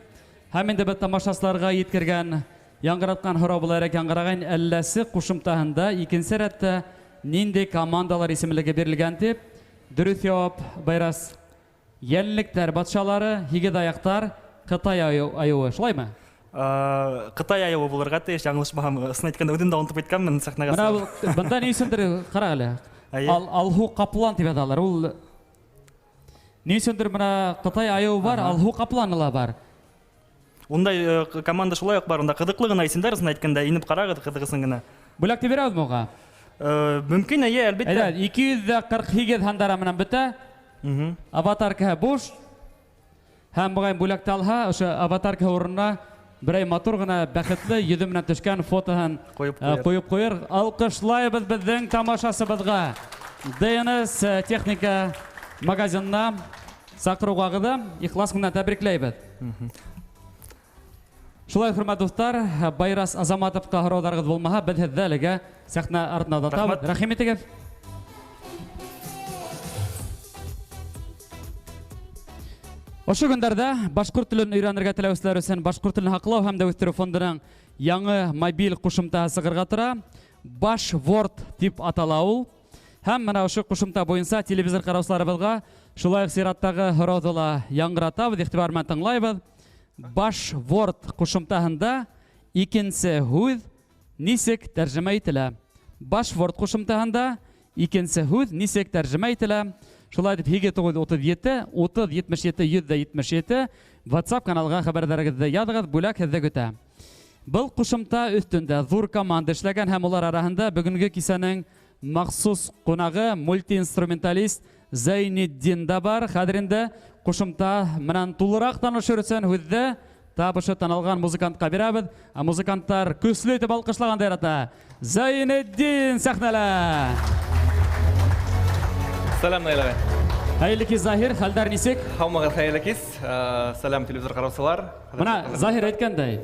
Һәм инде беҙ тамашасыларға еткергән, яңғыратҡан һорау булараҡ яңғыраған әлләсе ҡушымтаһында икенсе рәттә ниндәй командалар исемлеге бирелгән тип дөрөҫ яуап Байрас. Йәнлектәр батшалары, һигеҙ аяҡтар, Ҡытай айыуы, шулаймы? Ҡытай айыуы булырға тейеш, яңылышмаһам, ысын әйткәндә үҙем дә онотоп киткәнмен сәхнәгә Бына сығып. бында ни өсөндөр, ҡара әле. Алһыу ҡаплан тип яталар. Ул ни өсөндөр бына Ҡытай айыуы бар, алһыу ҡапланы ла бар. Ундай команда шулай уҡ бар, унда ҡыҙыҡлы ғына исемдәр, ысын әйткәндә, инеп ҡарағыҙ, ҡыҙығысын гына. Бүләкте бирәбеҙме уға? Мөмкин, эйе, әлбиттә. Әйҙә, 248 һандары менән бөтә. Аватаркаһы буш. Һәм моғайын бүләкте алһа, ошо аватарка урынына берәй матур ғына бәхетле йөҙө менән төшкән фотоһын Ҡуйып ҡуйыр. ҡуйып ҡуйыр. Алҡышлайбыҙ беҙҙең тамашасыбыҙға. ДНС техника магазинына саҡырыуғағыҙҙы ихлас менән тәбрикләйбеҙ. Шулай, хөрмәтле дуҫтар, Байрас Азаматовҡа һорауҙарығыҙ булмаһа, беҙ һеҙҙе әлегә сәхнә артына оҙатабыҙ. Рәхмәт. Рәхим итегеҙ. Ошо көндәрҙә башҡорт телен өйрәнергә теләүселәр өсөн башҡорт телен һаҡлау һәм дә үҫтереү фондының яңы мобиль ҡушымтаһы сығырға тора. Башворд тип атала ул. Һәм мына ошо ҡушымта буйынса телевизор ҡараусыларыбыҙға шулай уҡ сираттағы һорауҙы ла яңғыратабыҙ, иғтибар менән тыңлайбыҙ. Башворд ҡушымтаһында икенсе һүҙ нисек тәржемә ителә? Башворд ҡушымтаһында икенсе һүҙ нисек тәржемә ителә? Шулай итеп 8937 30 77 177 WhatsApp каналға хәбәрҙәрегеҙҙе яҙығыҙ, бүләк һеҙҙе көтә. Был ҡушымта өҫтөндә ҙур команда эшләгән һәм улар араһында бөгөнгө кисәнең махсус ҡунағы мультиинструменталист Зәйнетдин дә бар. Хәҙер инде ҡушымта менән тулыраҡ танышыр өсөн һүҙҙе тап ошо танылған музыкантҡа бирәбеҙ. Ә музыканттар көслө итеп алҡышлағанды ярата. Зәйнетдин сәхнәлә. Сәләм, Наил ағай. Хәйерле кис, Заһир, хәлдәр нисек? Һаумығыҙ, хәйерле кис. Сәләм, телевизор ҡараусылар. Бына Заһир әйткәндәй,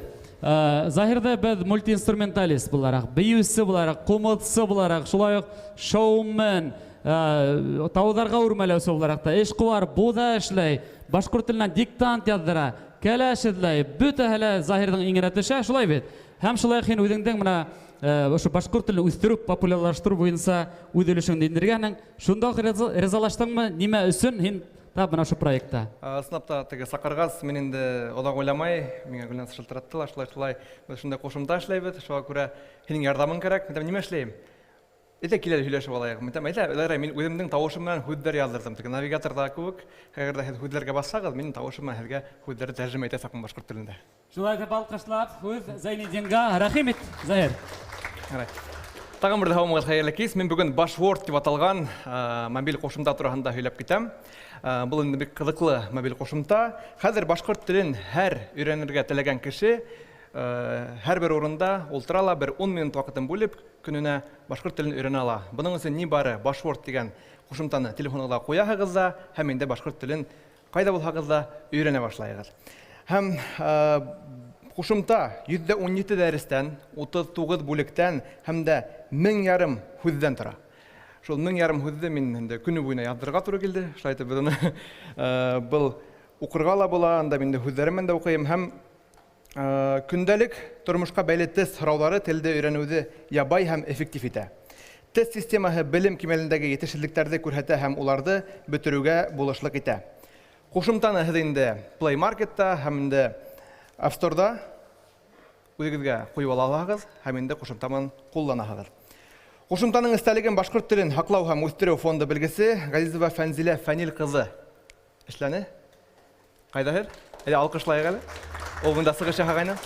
Заһирҙы беҙ мультиинструменталист булараҡ, бейеүсе булараҡ, ҡумыҙсы булараҡ, шулай уҡ шоумен, тауҙарға үрмәләүсе булараҡ та эшҡыуар, буҙа эшләй, башҡорт теленән диктант яҙҙыра, кәләш эҙләй, бөтәһе лә Заһирҙың иңенә төшә, шулай бит. Һәм шулай уҡ һин үҙеңдең бына ошо башҡорт телен үҫтереп, популярлаштырыу буйынса үҙ өлөшөңдө индергәнһең. Шунда уҡ ризалаштыңмы? Нимә өсөн һин тап бына ошо проектта? Ысынлап та теге саҡырғас, мин инде оҙаҡ уйламай, миңә Гөлназ шылтыратты ла, шулай-шулай беҙ шундай ҡушымта эшләйбеҙ, шуға күрә һинең ярҙамың кәрәк. Мин нимә эшләйем? Әйҙә кил әле һөйләшеп алайыҡ. Мин әйтә, Ләйрә, мин үҙемдең тауышым менән һүҙҙәр яҙҙырҙым. Теге навигаторҙа кеүек, әгәр ҙә һеҙ һүҙҙәргә басһағыҙ, минең тауышым менән һеҙгә һүҙҙәрҙе тәржемә итәсәкмен башҡорт телендә. Шулай итеп алҡышлап һүҙ Зәйнетдингә. Рәхим ит, Заһир. Тағын бер һаумығыҙ, хәйерле кис. Мин бөгөн Башворд тип аталған мобиль ҡушымта тураһында һөйләп китәм. Был инде бик ҡыҙыҡлы мобиль ҡушымта. Хәҙер башҡорт телен һәр өйрәнергә теләгән кеше һәр бер урында ултыра ла, бер 10 минут ваҡытын бүлеп, көнөнә башҡорт телен өйрәнә ала. Бының өсөн ни бары Башворд тигән ҡушымтаны телефонығыҙға ҡуяһығыҙ ҙа, һәм инде башҡорт телен ҡайҙа булһағыҙ ҙа өйрәнә башлайһығыҙ. Һәм ҡушымта 117 дәрестән, 39 бүлектән һәм дә 1500 һүҙҙән тора. Шул 1500 һүҙҙе мин инде көнө буйына яҙҙырырға тура килде. Шулай итеп беҙ уны был уҡырға ла була, анда мин һүҙҙәрем менән дә уҡыйым һәм көндәлек тормошҡа бәйле тест һорауҙары телде өйрәнеүҙе ябай һәм эффектив итә. Тест системаһы белем кимәлендәге етешһеҙлектәрҙе күрһәтә һәм уларҙы бөтөрөүгә булышлыҡ итә. Ҡушымтаны һеҙ инде Play Marketта һәм инде App Store'да үҙегеҙгә ҡуйып ала алаһығыҙ һәм инде ҡушымта менән ҡулланаһығыҙ. Ҡушымтаның эстәлеген башҡорт телен һаҡлау һәм үҫтереү фонды белгесе Ғәзизова Фәнзилә Фәнил ҡыҙы эшләне. Ҡайҙа һеҙ? Әле алҡышлайыҡ әле. Ул бында сығыш яһағайны.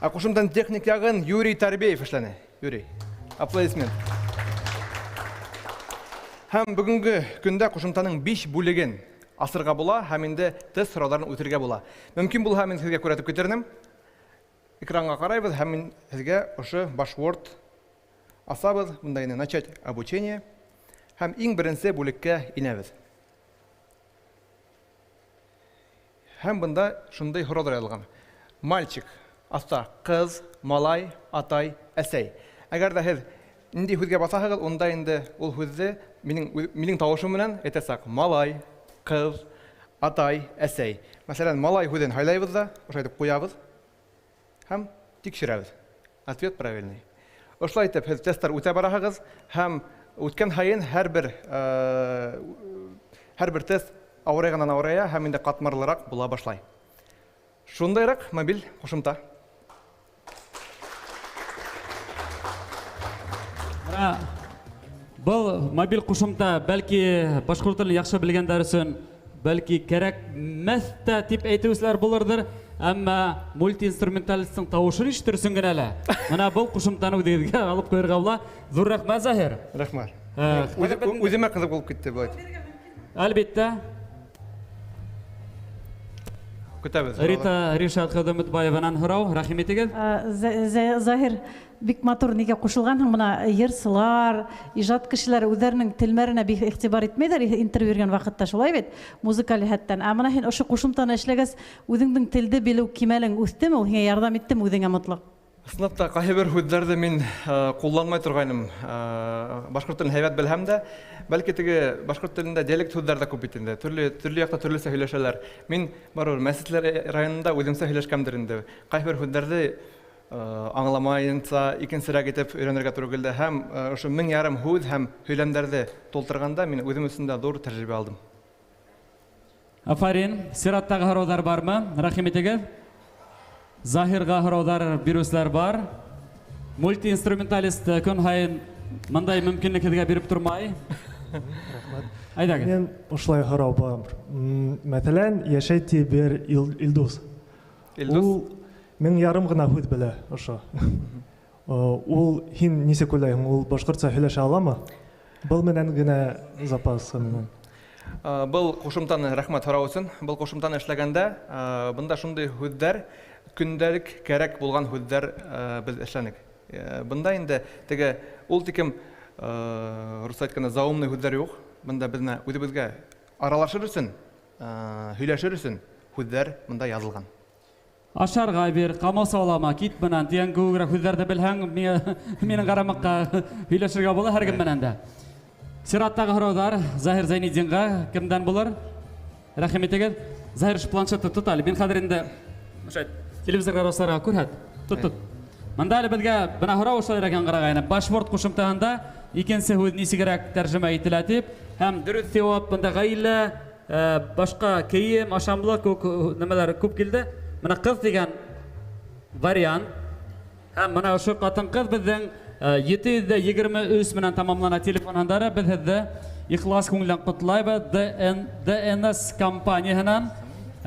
Ә ҡушымтаның техник яғын Юрий Тарбеев эшләне. Юрий, аплодисмент. Һәм бөгөнгө көндә ҡушымтаның 5 бүлеген асырға була һәм инде тест һорауҙарын үтергә була. Мөмкин булһа, мин һеҙгә күрһәтеп китернем. Экранға ҡарайбыҙ һәм мин һеҙгә ошо Башворд асабыҙ. Бында инде начать обучение һәм иң беренсе бүлеккә инәбеҙ. Һәм бында шундай һорауҙар яҙылған. Мальчик, аҫта ҡыҙ, малай, атай, әсәй. Әгәр ҙә һеҙ ниндәй һүҙгә баҫаһығыҙ, унда инде ул һүҙҙе минең тауышым менән әйтәсәк. Малай, ҡыҙ, атай, әсәй. Мәҫәлән, малай һүҙен һайлайбыҙ ҙа, ошолай итеп ҡуябыҙ һәм тикшерәбеҙ. Ответ правильный. Ошолай итеп һеҙ тесттар үтә бараһығыҙ һәм үткән һайын һәр бер тест ауырайғанан ауырая һәм инде ҡатмарлыраҡ була башлай. Шундайыраҡ мобиль ҡушымта. Бына был мобиль ҡушымта бәлки башҡорт телен яҡшы белгәндәр өсөн бәлки кәрәкмәҫ тә тип әйтеүселәр булырҙыр, әммә мультиинструменталистың тауышын ишетер өсөн генә лә. Бына был ҡушымтаны үҙегеҙгә алып ҡуйырға була. Ҙур рәхмәт, Заһир. Рәхмәт. Үҙемә ҡыҙыҡ булып китте былай. Әлбиттә. Көтәбеҙ. Рита Ришат Хәҙәмәтбаеванан һорау, рәхим итегеҙ. Заһир, бик матур нигә ҡушылғанһың, бына йырсылар, ижад кешеләре үҙҙәренең телмәренә бик иғтибар итмәйҙәр интервью биргән ваҡытта, шулай бит, музыкаль йәһәттән. Ә бына һин ошо ҡушымтаны эшләгәс, үҙеңдең телде белеү кимәлең үҫтеме, ул һиңә ярҙам иттеме үҙеңә мотлаҡ? Ысынлап та, ҡайһы бер һүҙҙәрҙе мин ҡулланмай торғайным. Башҡорт телен һәйбәт белһәм дә, бәлки теге башҡорт телендә диалект һүҙҙәр ҙә күп бит инде. Төрлө төрлө яҡта төрлөсә һөйләшәләр. Мин барыбер мәсетләр районында үҙемсә һөйләшкәндер инде. Ҡайһы бер һүҙҙәрҙе аңламайынса икенсерәк итеп өйрәнергә тура килде һәм ошо 1500 һүҙ һәм һөйләмдәрҙе тултырғанда мин үҙем өсөн дә ҙур тәжрибә алдым. Афарин. Сираттағы һорауҙар бармы? Рәхим итегеҙ. Заһирға һорауҙар биреүселәр бар. Мультиинструменталист көн һайын мындай мөмкинлек һеҙгә биреп тормай. Рәхмәт. Әйҙәгеҙ. Мин ошолай һорау бар. Мәҫәлән, йәшәй ти бер Илдус. Илдус? Ул 1500 ғына һүҙ белә ошо. Ул һин нисек уйлайһың, ул башҡортса һөйләшә аламы? Был менән генә запас менән. Был ҡушымтаны, рәхмәт һорау өсөн, был ҡушымтаны эшләгәндә, бында шундай һүҙҙәр, көндәлек кәрәк булған һүҙҙәр беҙ эшләнек. Бында инде теге ул тикем, русса әйткәндә, заумный һүҙҙәр юҡ. Бында беҙ үҙебеҙгә аралашыр өсөн, һөйләшер өсөн һүҙҙәр бында яҙылған. Ашарға бир, ҡамасаулама, кит менән тигән кеүегерәк һүҙҙәрҙе белһәң, минең ҡарамаҡҡа һөйләшергә була һәр кем менән дә. Сираттағы һорауҙар Заһир Зәйнетдинға кемдән булыр? Рәхим итегеҙ. Заһир, ошо планшетты тот әле. Мин хәҙер инде ошо телевизор ҡараусыларға күрһәт. Тот, тот. Мында әле беҙгә бына һорау ошолайыраҡ яңғырағайны. Башворд ҡушымтаһында икенсе һүҙ нисегерәк тәржемә ителә тип, һәм дөрөҫ яуап бында ғаилә, башҡа кейем, ашамлыҡ кеүек нәмәләр күп килде. Бына ҡыҙ тигән вариант. Һәм бына ошо ҡатын-ҡыҙ беҙҙең 723 менән тамамлана телефон һандары. Беҙ һеҙҙе ихлас күңелдән ҡотлайбыҙ. DNS компанияһынан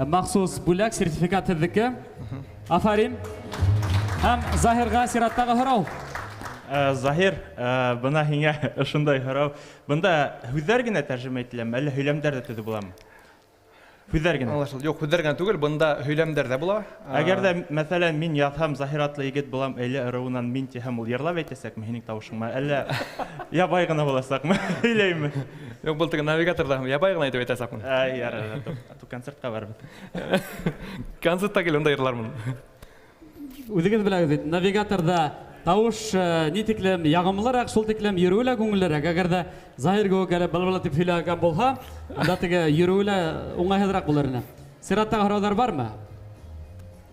махсус бүләк, сертификат һеҙҙеке. Афарин. Һәм Заһирға сираттағы һорау. Заһир, бына һиңә ошондай һорау. Бында һүҙҙәр генә тәржемә ителәме, әллә һөйләмдәр дә төҙөп буламы? Һүҙҙәр генә. Аңлашылды. Юҡ, һүҙҙәр генә түгел, бында һөйләмдәр ҙә була. Әгәр ҙә, мәҫәлән, мин яҙһам, Заһир атлы егет булам, Әйлә ырыуынан мин тиһәм, ул йырлап әйтәсәкме һинең тауышыңма, әллә ябай ғына буласаҡмы? Һөйләйме? Юҡ, был теге навигаторҙа ябай ғына итеп әйтәсәкмен. Ай, ярар, ату концертҡа барыбыҙ. Концертта кил, унда йырлармын. Үҙегеҙ беләгеҙ бит, навигаторҙа тауыш ни тиклем яғымлыраҡ, шул тиклем йөрөүе лә күңеллерәк. Әгәр ҙә Заһир кеүек әле был-был тип һөйләгән булһа, унда теге йөрөүе лә уңайһыҙыраҡ булыр ине. Сираттағы һорауҙар бармы?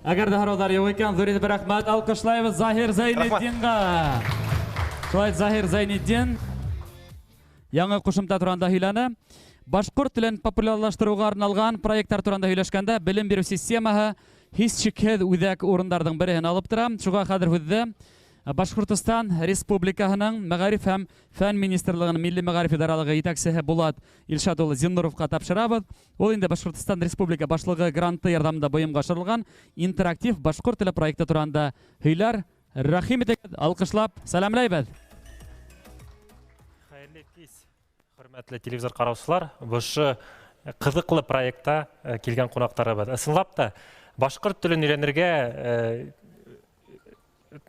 Әгәр ҙә һорауҙар юҡ икән, ҙур итеп рәхмәт, алҡышлайбыҙ Заһир Зәйнетдинға. Шулай Заһир Зәйнетдин яңы ҡушымта тураһында һөйләне. Башҡорт телен популярлаштырыуға арналған проекттар тураһында һөйләшкәндә белем биреү системаһы һис шикһеҙ үҙәк урындарҙың береһен алып тора. Шуға хәҙер һүҙҙе Башҡортостан Республикаһының Мәғариф һәм Фән Министрлығының Милли Мәғариф Идаралығы етәксеһе Булат Илшат улы Зиннуровҡа тапшырабыҙ. Ул инде Башҡортостан Республика Башлығы гранты ярҙамында бойомға ашырылған интерактив башҡорт теле проекты тураһында һөйләр. Рәхим итегеҙ, алҡышлап сәләмләйбеҙ. Хәйерле кис, хөрмәтле телевизор ҡараусылар, ошо ҡыҙыҡлы проектта килгән ҡунаҡтарыбыҙ. Ысынлап та башҡорт телен өйрәнергә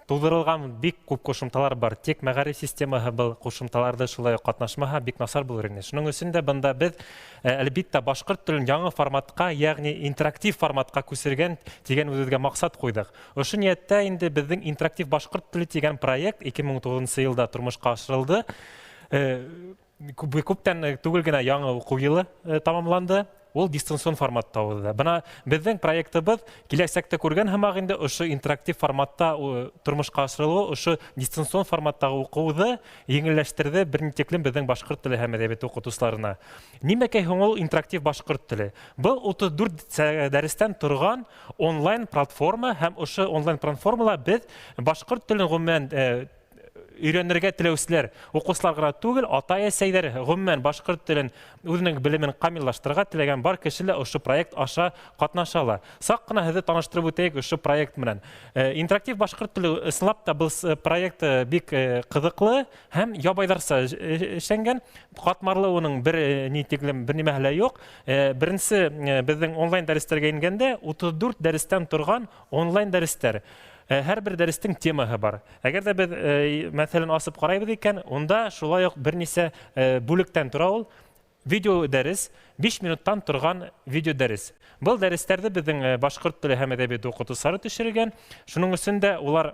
тыуҙырылған бик күп ҡушымталар бар. Тик мәғариф системаһы был ҡушымталарҙы шулай уҡ ҡатнашмаһа бик насар булыр ине. Шуның өсөн дә бында беҙ, әлбиттә, башҡорт телен яңы форматҡа, йәғни интерактив форматҡа күсергән тигән үҙебеҙгә маҡсат ҡуйҙыҡ. Ошо ниәттә инде беҙҙең интерактив башҡорт теле тигән проект 2019 йылда тормошҡа ашырылды. Күптән түгел генә яңы уҡыу йылы тамамланды. Ул дистанцион форматта уҙҙы. Бына беҙҙең проектыбыҙ киләсәктә күргән һымаҡ инде ошо интерактив форматта тормошҡа ашырылыуы, ошо дистанцион форматтағы уҡыуҙы еңелләштерҙе бер ни тиклем беҙҙең башҡорт теле һәм әҙәбиәте уҡытыусыларына. Нимәкәй һуң ул интерактив башҡорт теле? Был 34 дәрестән торған онлайн платформа һәм ошо онлайн платформала беҙ башҡорт телен ғөмүмән өйрәнергә теләүселәр, уҡыусылар ғына түгел, атай-әсәйҙәр ғөмүмән башҡорт телен үҙенең белемен камиллаштырырға теләгән бар кеше лә ошо проект аша ҡатнаша ала. Саҡ ҡына һеҙҙе таныштырып үтәйек ошо проект менән. Интерактив башҡорт теле ысынлап та был проект бик ҡыҙыҡлы һәм ябайҙарса эшләнгән. Ҡатмарлы уның бер ни тиклем бер нимәһе лә юҡ. Беренсе, беҙҙең онлайн дәрестәргә ингәндә 34 дәрестән торған онлайн дәрестәр. Һәр бер дәрестең темаһы бар. Әгәр ҙә беҙ, мәҫәлән, асып ҡарайбыҙ икән, унда шулай уҡ бер нисә бүлектән тора ул. Видео дәрес, 5 минуттан торған видео дәрес. Был дәрестәрҙе беҙҙең башҡорт теле һәм әҙәбиәте уҡытыусылары төшөргән. Шуның өсөн дә улар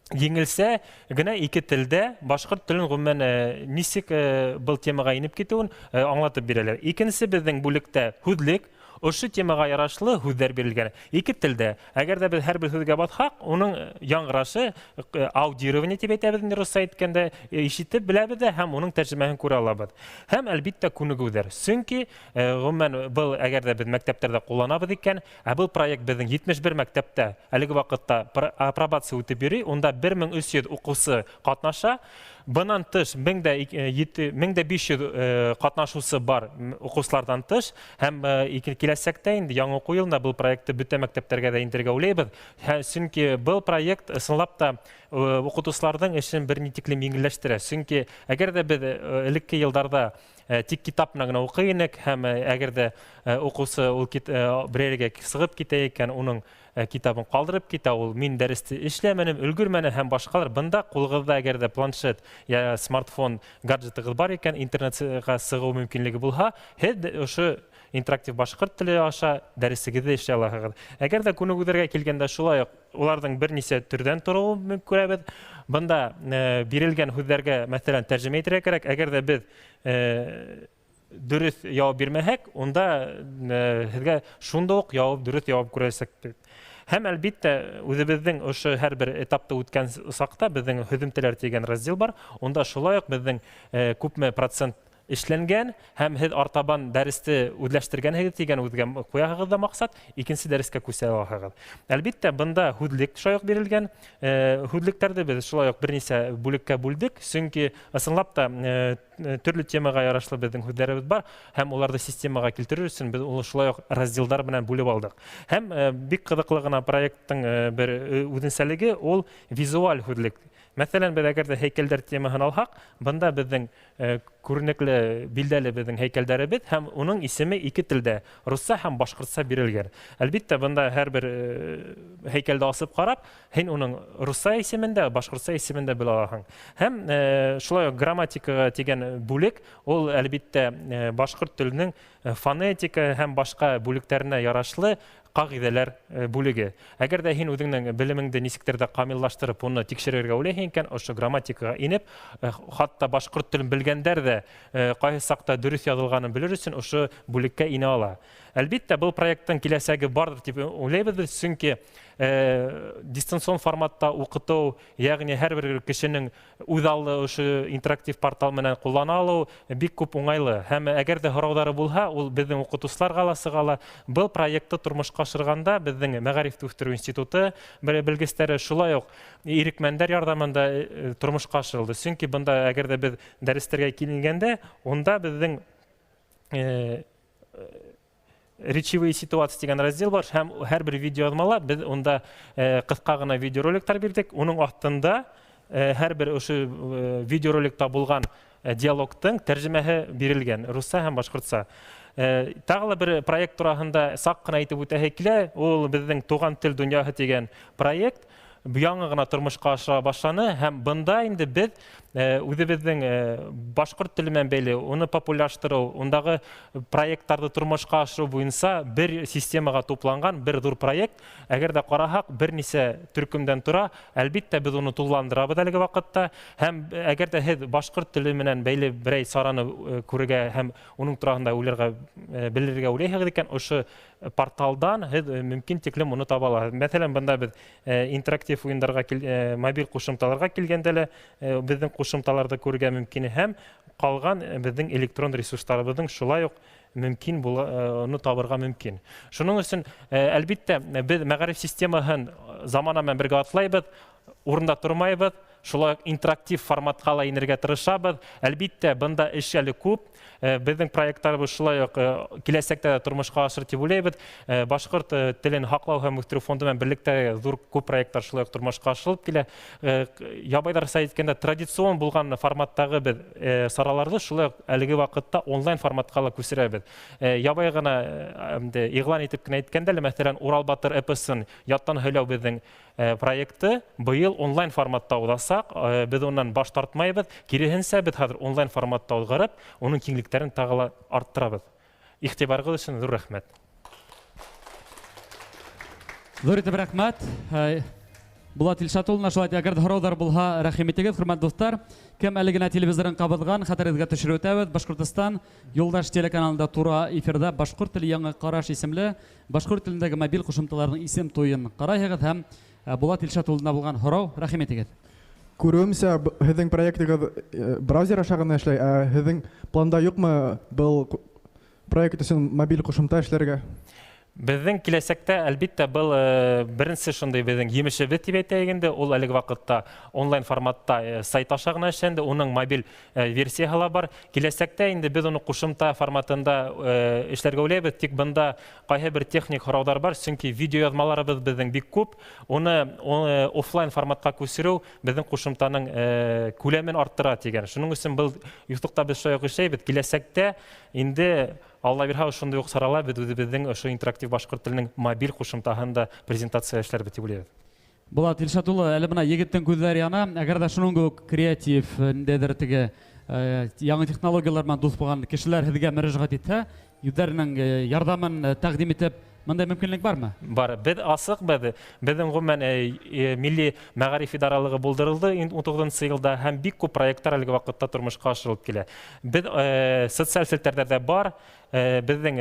Еңелсә генә ике телдә башҡорт телен ғөмүмән нисек был темаға инеп китеүен аңлатып бирәләр. Икенсе беҙҙең бүлектә һүҙлек, ошо темаға ярашлы һүҙҙәр бирелгән. Ике телдә. Әгәр дә беҙ һәр бер һүҙгә баҫһаҡ, уның яңғырашы аудирование тип әйтәбеҙ инде русса әйткәндә, ишетеп беләбеҙ дә һәм уның тәржемәһен күрә алабыҙ. Һәм әлбиттә күнегеүҙәр. Сөнки ғөмүмән был әгәр дә беҙ мәктәптәрҙә ҡулланабыҙ икән, ә был проект беҙҙең 71 мәктәптә әлеге ваҡытта апробация үтеп йөрөй, унда 1300 уҡыусы ҡатнаша. Бынан тыш 1500 ҡатнашыусы бар уҡыусыларҙан тыш, һәм киләсәктә инде яңы уҡыу йылында был проектты бөтә мәктәптәргә дә индерергә уйлайбыҙ. Сөнки был проект ысынлап та уҡытыусыларҙың эшен бер ни тиклем еңелләштерә. Сөнки әгәр дә беҙ элекке йылдарҙа тик китап менән генә уҡый инек, һәм әгәр дә уҡыусы ул берәргә сығып китә икән, уның китабын ҡалдырып китә, ул мин дәресте эшләмәнем, өлгөрмәнем һәм башҡалар. Бында ҡулығыҙҙа әгәр дә планшет я смартфон гаджетығыҙ бар икән, интернетҡа сығыу мөмкинлеге булһа, һеҙ ошо интерактив башҡорт теле аша дәресегеҙҙе эшләй алаһығыҙ. Әгәр ҙә күнегеүҙәргә килгәндә шулай уҡ уларҙың бер нисә төрҙән тороуын күрәбеҙ. Бында бирелгән һүҙҙәргә, мәҫәлән, тәржемә итергә кәрәк. Әгәр ҙә беҙ дөрөҫ яуап бирмәһәк, унда һеҙгә шунда уҡ дөрөҫ яуап күрәсәкбеҙ. Һәм әлбиттә үҙебеҙҙең ошо һәр бер этапта үткән саҡта беҙҙең һөҙөмтәләр тигән раздел бар. Унда шулай уҡ беҙҙең күпме процент эшләнгән һәм һеҙ артабан дәресте үҙләштергәнһегеҙ тигән үҙгә ҡуяһығыҙ ҙа маҡсат, икенсе дәрескә күсә алаһығыҙ. Әлбиттә, бында һүҙлек шулай уҡ бирелгән. Һүҙлектәрҙе беҙ шулай уҡ бер нисә бүлеккә бүлдек, сөнки ысынлап та төрлө темаға ярашлы беҙҙең һүҙҙәребеҙ бар һәм уларҙы системаға килтерер өсөн беҙ уны шулай уҡ разделдар менән бүлеп алдыҡ. Һәм бик ҡыҙыҡлы ғына проекттың бер үҙенсәлеге ул визуаль һүҙлек. Мәҫәлән, беҙ әгәр дә һәйкәлдәр темаһын алһаҡ, бында беҙҙең күренекле, билдәле беҙҙең һәйкәлдәребеҙ һәм уның исеме ике телдә, русса һәм башҡортса бирелгән. Әлбиттә, бында һәр бер һәйкәлде асып ҡарап, һин уның русса исемен дә, башҡортса исемен дә белә алаһың. Һәм шулай уҡ грамматикаға тигән бүлек, ул әлбиттә башҡорт теленең фонетика һәм башҡа бүлектәренә ярашлы ҡағиҙәләр бүлеге. Әгәр ҙә һин үҙеңдең белемеңде нисектер ҙә камиллаштырып, уны тикшерергә уйлайһың икән, ошо грамматикаға инеп, хатта башҡорт телен белгәндәр ҙә ҡайһы саҡта дөрөҫ яҙылғанын белер өсөн ошо бүлеккә инә ала. Әлбиттә, был проекттың киләсәге барҙыр тип уйлайбыҙ беҙ, сөнки дистанцион форматта уҡытыу, йәғни һәр бер кешенең үҙ аллы ошо интерактив портал менән ҡуллана алыу бик күп уңайлы. Һәм әгәр ҙә һорауҙары булһа, ул беҙҙең уҡытыусыларға ла сыға ала. Был проектты тормошҡа ашырғанда беҙҙең Мәғарифты үҫтереү институты белгестәре шулай уҡ ирекмәндәр ярҙамында тормошҡа ашырылды. Сөнки бында әгәр ҙә беҙ дәрестәргә килгәндә, унда беҙҙең речевые ситуации тигән раздел бар һәм һәр бер видеояҙмала беҙ унда ҡыҫҡа ғына видеороликтар бирҙек. Уның аҫтында һәр бер ошо видеороликта булған диалогтың тәржемәһе бирелгән русса һәм башҡортса. Тағы ла бер проект тураһында саҡ ҡына әйтеп үтәһе килә. Ул беҙҙең Туған тел донъяһы тигән проект яңы ғына тормошҡа ашыра башланы һәм бында инде беҙ үҙебеҙҙең башҡорт теле менән бәйле уны популярлаштырыу, ундағы проекттарҙы тормошҡа ашырыу буйынса бер системаға тупланған бер ҙур проект. Әгәр ҙә ҡараһаҡ, бер нисә төркөмдән тора. Әлбиттә, беҙ уны тулыландырабыҙ әлеге ваҡытта. Һәм әгәр ҙә һеҙ башҡорт теле менән бәйле берәй сараны күрергә һәм уның тураһында уйларға, белергә уйлайһығыҙ икән, ошо порталдан һеҙ мөмкин тиклем уны таба алаһығыҙ. Мәҫәлән, бында беҙ интерактив уйындарға, мобиль ҡушымталарға килгәндә лә беҙҙең ҡушымталарҙы күрергә мөмкин һәм ҡалған беҙҙең электрон ресурстарыбыҙҙың шулай уҡ мөмкин була, уны табырға мөмкин. Шуның өсөн, әлбиттә, беҙ мәғариф системаһын замана менән бергә атлайбыҙ, урында тормайбыҙ, шулай уҡ интерактив форматҡа ла инергә тырышабыҙ. Әлбиттә, бында эш әле күп. Беҙҙең проекттарыбыҙ шулай уҡ киләсәктә лә тормошҡа ашыр тип уйлайбыҙ. Башҡорт телен һаҡлау һәм үҫтереү фонды менән берлектә ҙур күп проекттар шулай уҡ тормошҡа ашырылып килә. Ябайҙарса әйткәндә, традицион булған форматтағы беҙ сараларҙы шулай уҡ әлеге ваҡытта онлайн форматҡа ла күсерәбеҙ. Ябай ғына иғлан итеп кенә әйткәндә лә, мәҫәлән, Урал батыр эпосын яттан һөйләү беҙҙең проекты быйыл онлайн форматта уҙасаҡ. Беҙ унан баш тартмайбыҙ. Киреһенсә, беҙ хәҙер онлайн форматта уҙғарып, уның киңлектәрен тағы ла арттырабыҙ. Иғтибарығыҙ өсөн ҙур рәхмәт. Ҙур итеп рәхмәт. Булат Илшат улына. Шулай әгәр ҙә һорауҙар булһа, рәхим итегеҙ, хөрмәтле дуҫтар. Кем әле генә телевизорын ҡабыҙған, хәтерегеҙгә төшөрөп үтәбеҙ. Башҡортостан Юлдаш телеканалында тура эфирҙа Башҡорт теле яңы ҡараш исемле башҡорт телендәге мобиль ҡушымталарҙың исем туйын ҡарайһығыҙ һәм Булат Илшат улына булған һорау, рәхим итегеҙ. Күреүемсә, һеҙҙең проектығыҙ браузер аша ғына эшләй, ә һеҙҙең планда юҡмы был проект өсөн мобиль ҡушымта эшләргә? Беҙҙең киләсәктә, әлбиттә, был беренсе шундай беҙҙең емешебеҙ тип әйтәйек инде, ул әлеге ваҡытта онлайн форматта сайт аша ғына эшләнде, уның мобиль версияһы ла бар. Киләсәктә инде беҙ уны ҡушымта форматында эшләргә уйлайбыҙ, тик бында ҡайһы бер техник һорауҙар бар, сөнки видеояҙмаларыбыҙ беҙҙең бик күп, уны офлайн форматҡа күсереү беҙҙең ҡушымтаның күләмен арттыра тигән. Шуның өсөн был юҫыҡта беҙ шулай уҡ эшләйбеҙ. Киләсәктә инде Алла бирһә, ошондай уҡ сарала беҙ үҙебеҙҙең ошо интерактив башҡорт теленең мобиль ҡушымтаһын да презентация эшләрбеҙ тип уйлайбыҙ. Булат Илшат улы, әле бына егеттең күҙҙәре яна, әгәр ҙә шуның кеүек креатив, ниндәйҙер теге яңы технологиялар менән дуҫ булған кешеләр һеҙгә мөрәжәғәт итһә, үҙҙәренең ярҙамын тәҡдим итеп, бындай мөмкинлек бармы? Бар. Беҙ асыҡбыҙ. Беҙҙең ғөмүмән милли мәғариф идаралығы булдырылды ун туғыҙынсы йылда һәм бик күп проекттар әлеге ваҡытта тормошҡа ашырылып килә. Беҙ социаль селтәрҙәрҙә бар, беҙҙең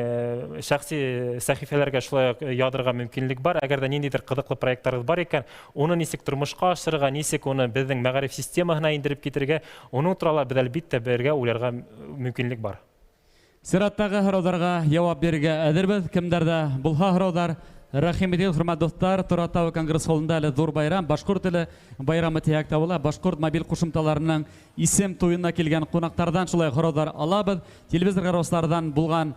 шәхси сәхифәләргә шулай уҡ яҙырға мөмкинлек бар. Әгәр ҙә ниндәйҙер ҡыҙыҡлы проекттарығыҙ бар икән, уны нисек тормошҡа ашырырға, нисек уны беҙҙең мәғариф системаһына индереп китергә, уның турала беҙ әлбиттә бергә уйларға мөмкинлек бар. Сираттағы һорауҙарға яуап бирергә әҙербеҙ. Кемдәрҙә булһа һорауҙар, рәхим итегеҙ, хөрмәтле дуҫтар. Торатау конгресс холында әле ҙур байрам, башҡорт теле байрамы тиһәк тә була. Башҡорт мобиль ҡушымталарының исем туйына килгән ҡунаҡтарҙан шулай һорауҙар алабыҙ. Телевизор ҡараусыларҙан булған,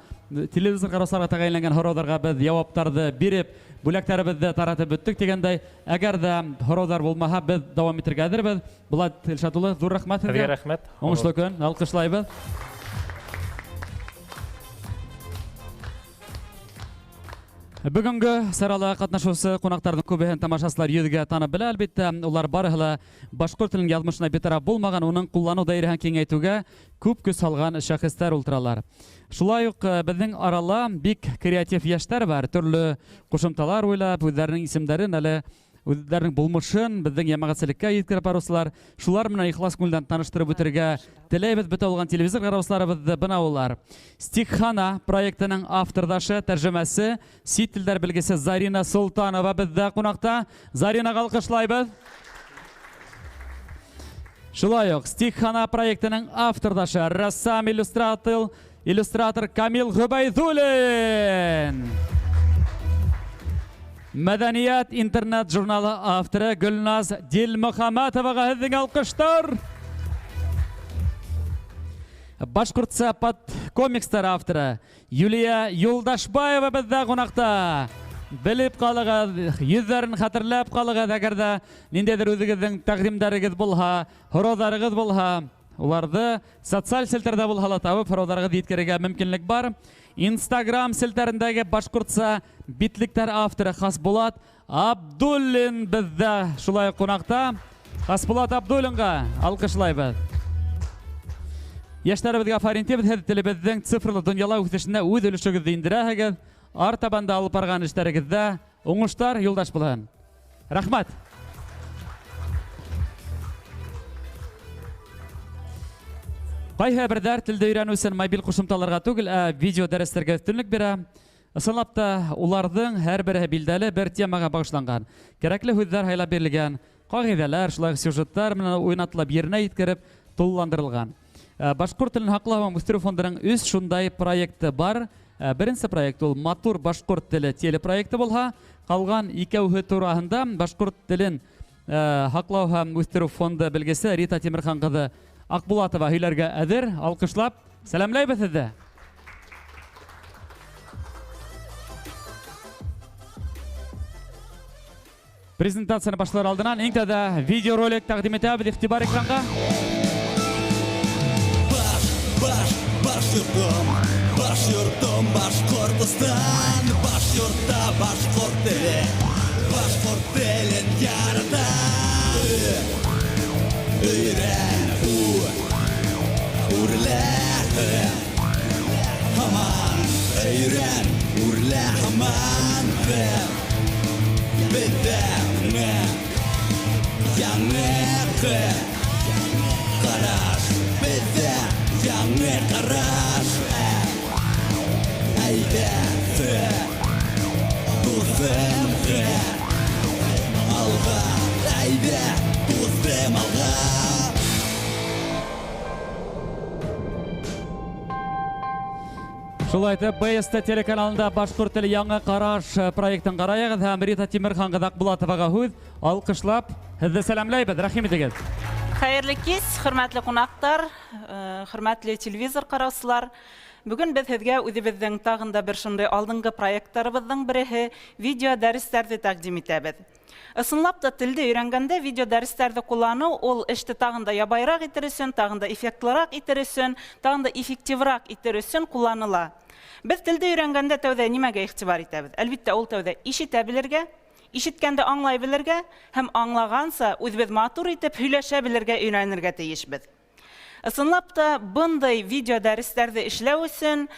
телевизор ҡараусыларға тәғәйенләнгән һорауҙарға беҙ яуаптарҙы биреп, бүләктәребеҙҙе таратып бөттөк тигәндәй. Әгәр ҙә һорауҙар булмаһа, беҙ дауам итергә әҙербеҙ. Булат Илшат улы, ҙур рәхмәт һеҙгә. Һеҙгә рәхмәт. Уңышлы көн, алҡышлайбыҙ. Бөгөнгө сарала ҡатнашыусы ҡунаҡтарҙың күбеһен тамашасылар йөҙгә танып белә, әлбиттә. Улар барыһы ла башҡорт теленең яҙмышына битараф булмаған, уның ҡулланыу даирәһен киңәйтеүгә күп көс һалған шәхестәр ултыралар. Шулай уҡ беҙҙең арала бик креатив йәштәр бар, төрлө ҡушымталар уйлап, үҙҙәренең исемдәрен әле үҙҙәренең булмышын беҙҙең йәмәғәтселеккә еткереп барыусылар. Шулар менән ихлас күңелдән таныштырып үтергә теләйбеҙ бөтә булған телевизор ҡараусыларыбыҙҙы. Бына улар. Стикхана проектының авторҙашы, тәржемәсе, сит телдәр белгесе Зарина Солтанова беҙҙә ҡунаҡта. Заринаға алҡышлайбыҙ. Шулай уҡ Стикхана проектының авторҙашы, рәссам, иллюстратор Камил Ғөбәйҙуллин. Мәҙәниәт интернет журналы авторы Гөлназ Дилмөхәмәтоваға һеҙҙең алҡыштар. Башҡортса под комикстар авторы Юлия Юлдашбаева беҙҙә ҡунаҡта. Белеп ҡалығыҙ, йөҙҙәрен хәтерләп ҡалығыҙ. Әгәр ҙә ниндәйҙер үҙегеҙҙең тәҡдимдәрегеҙ булһа, һорауҙарығыҙ булһа, уларҙы социаль селтәрҙә булһа ла табып, һорауҙарығыҙҙы еткерергә мөмкинлек бар. Инстаграм селтәрендәге башҡортса битлектәр авторы Хасбулат Абдуллин беҙҙә шулай ҡунаҡта. Хасбулат Абдуллинға алҡышлайбыҙ. Йәштәребеҙгә афарин тибеҙ, һеҙ телебеҙҙең цифрлы донъяла үҫешенә үҙ өлөшөгөҙҙө индерәһегеҙ. Артабан да алып барған эштәрегеҙҙә уңыштар юлдаш булһын. Рәхмәт. Ҡайһы берҙәр телде өйрәнеү өсөн мобиль ҡушымталарға түгел, ә видео дәрестәргә өҫтөнлөк бирә. Ысынлап та уларҙың һәр береһе билдәле бер темаға бағышланған. Кәрәкле һүҙҙәр һайлап бирелгән, ҡағиҙәләр, шулай уҡ сюжеттар менән уйнатылып еренә еткереп тулыландырылған. Башҡорт телен һаҡлау һәм үҫтереү фондының өс шундай проекты бар. Беренсе проект ул Матур башҡорт теле телепроекты булһа, ҡалған икәүһе тураһында башҡорт телен һаҡлау һәм үҫтереү фонды белгесе Рита Тимерхан ҡыҙы Аҡбулатова һөйләргә әҙер. Алҡышлап сәләмләйбеҙ һеҙҙе. Презентацияны башлар алдынан иң тәүҙә видеоролик тәҡдим итәбеҙ. Иғтибар экранға. Баш, баш, баш йортом, баш йортом, Башҡортостан, баш йортта башҡорт теле, башҡорт телен ярата. Өйрән, үрлә, һаман, өйрән, үрлә, һаман, беҙҙә. яңы ҡараш, беҙҙә яңы ҡараш. Әйҙә, дуҫым, алға, әйҙә, дуҫым, алға. Шулай итеп, БСТ телеканалында «Башҡорт теле яңы ҡараш» проектын ҡарайығыҙ һәм Рита Тимерхан ҡыҙы Аҡбулатоваға һүҙ алҡышлап һеҙҙе сәләмләйбеҙ. Рәхим итегеҙ. Хәйерле кис, хөрмәтле ҡунаҡтар, хөрмәтле телевизор ҡараусылар. Бөгөн беҙ һеҙгә үҙебеҙҙең тағын да бер шундай алдынғы проекттарыбыҙҙың береһе видео дәрестәрҙе тәҡдим итәбеҙ. Ысынлап та телде өйрәнгәндә видео дәрестәрҙе ҡулланыу ул эште тағын да ябайыраҡ итер өсөн, тағын да эффектлыраҡ итер өсөн, тағын да эффективыраҡ итер өсөн ҡулланыла. Беҙ телде өйрәнгәндә тәүҙә нимәгә иғтибар итәбеҙ? Әлбиттә, ул тәүҙә ишетә белергә, ишеткәнде аңлай белергә һәм аңлағанса үҙебеҙ матур итеп һөйләшә белергә өйрәнергә тейешбеҙ. Ысынлап та бындай видео дәрестәрҙе эшләү өсөн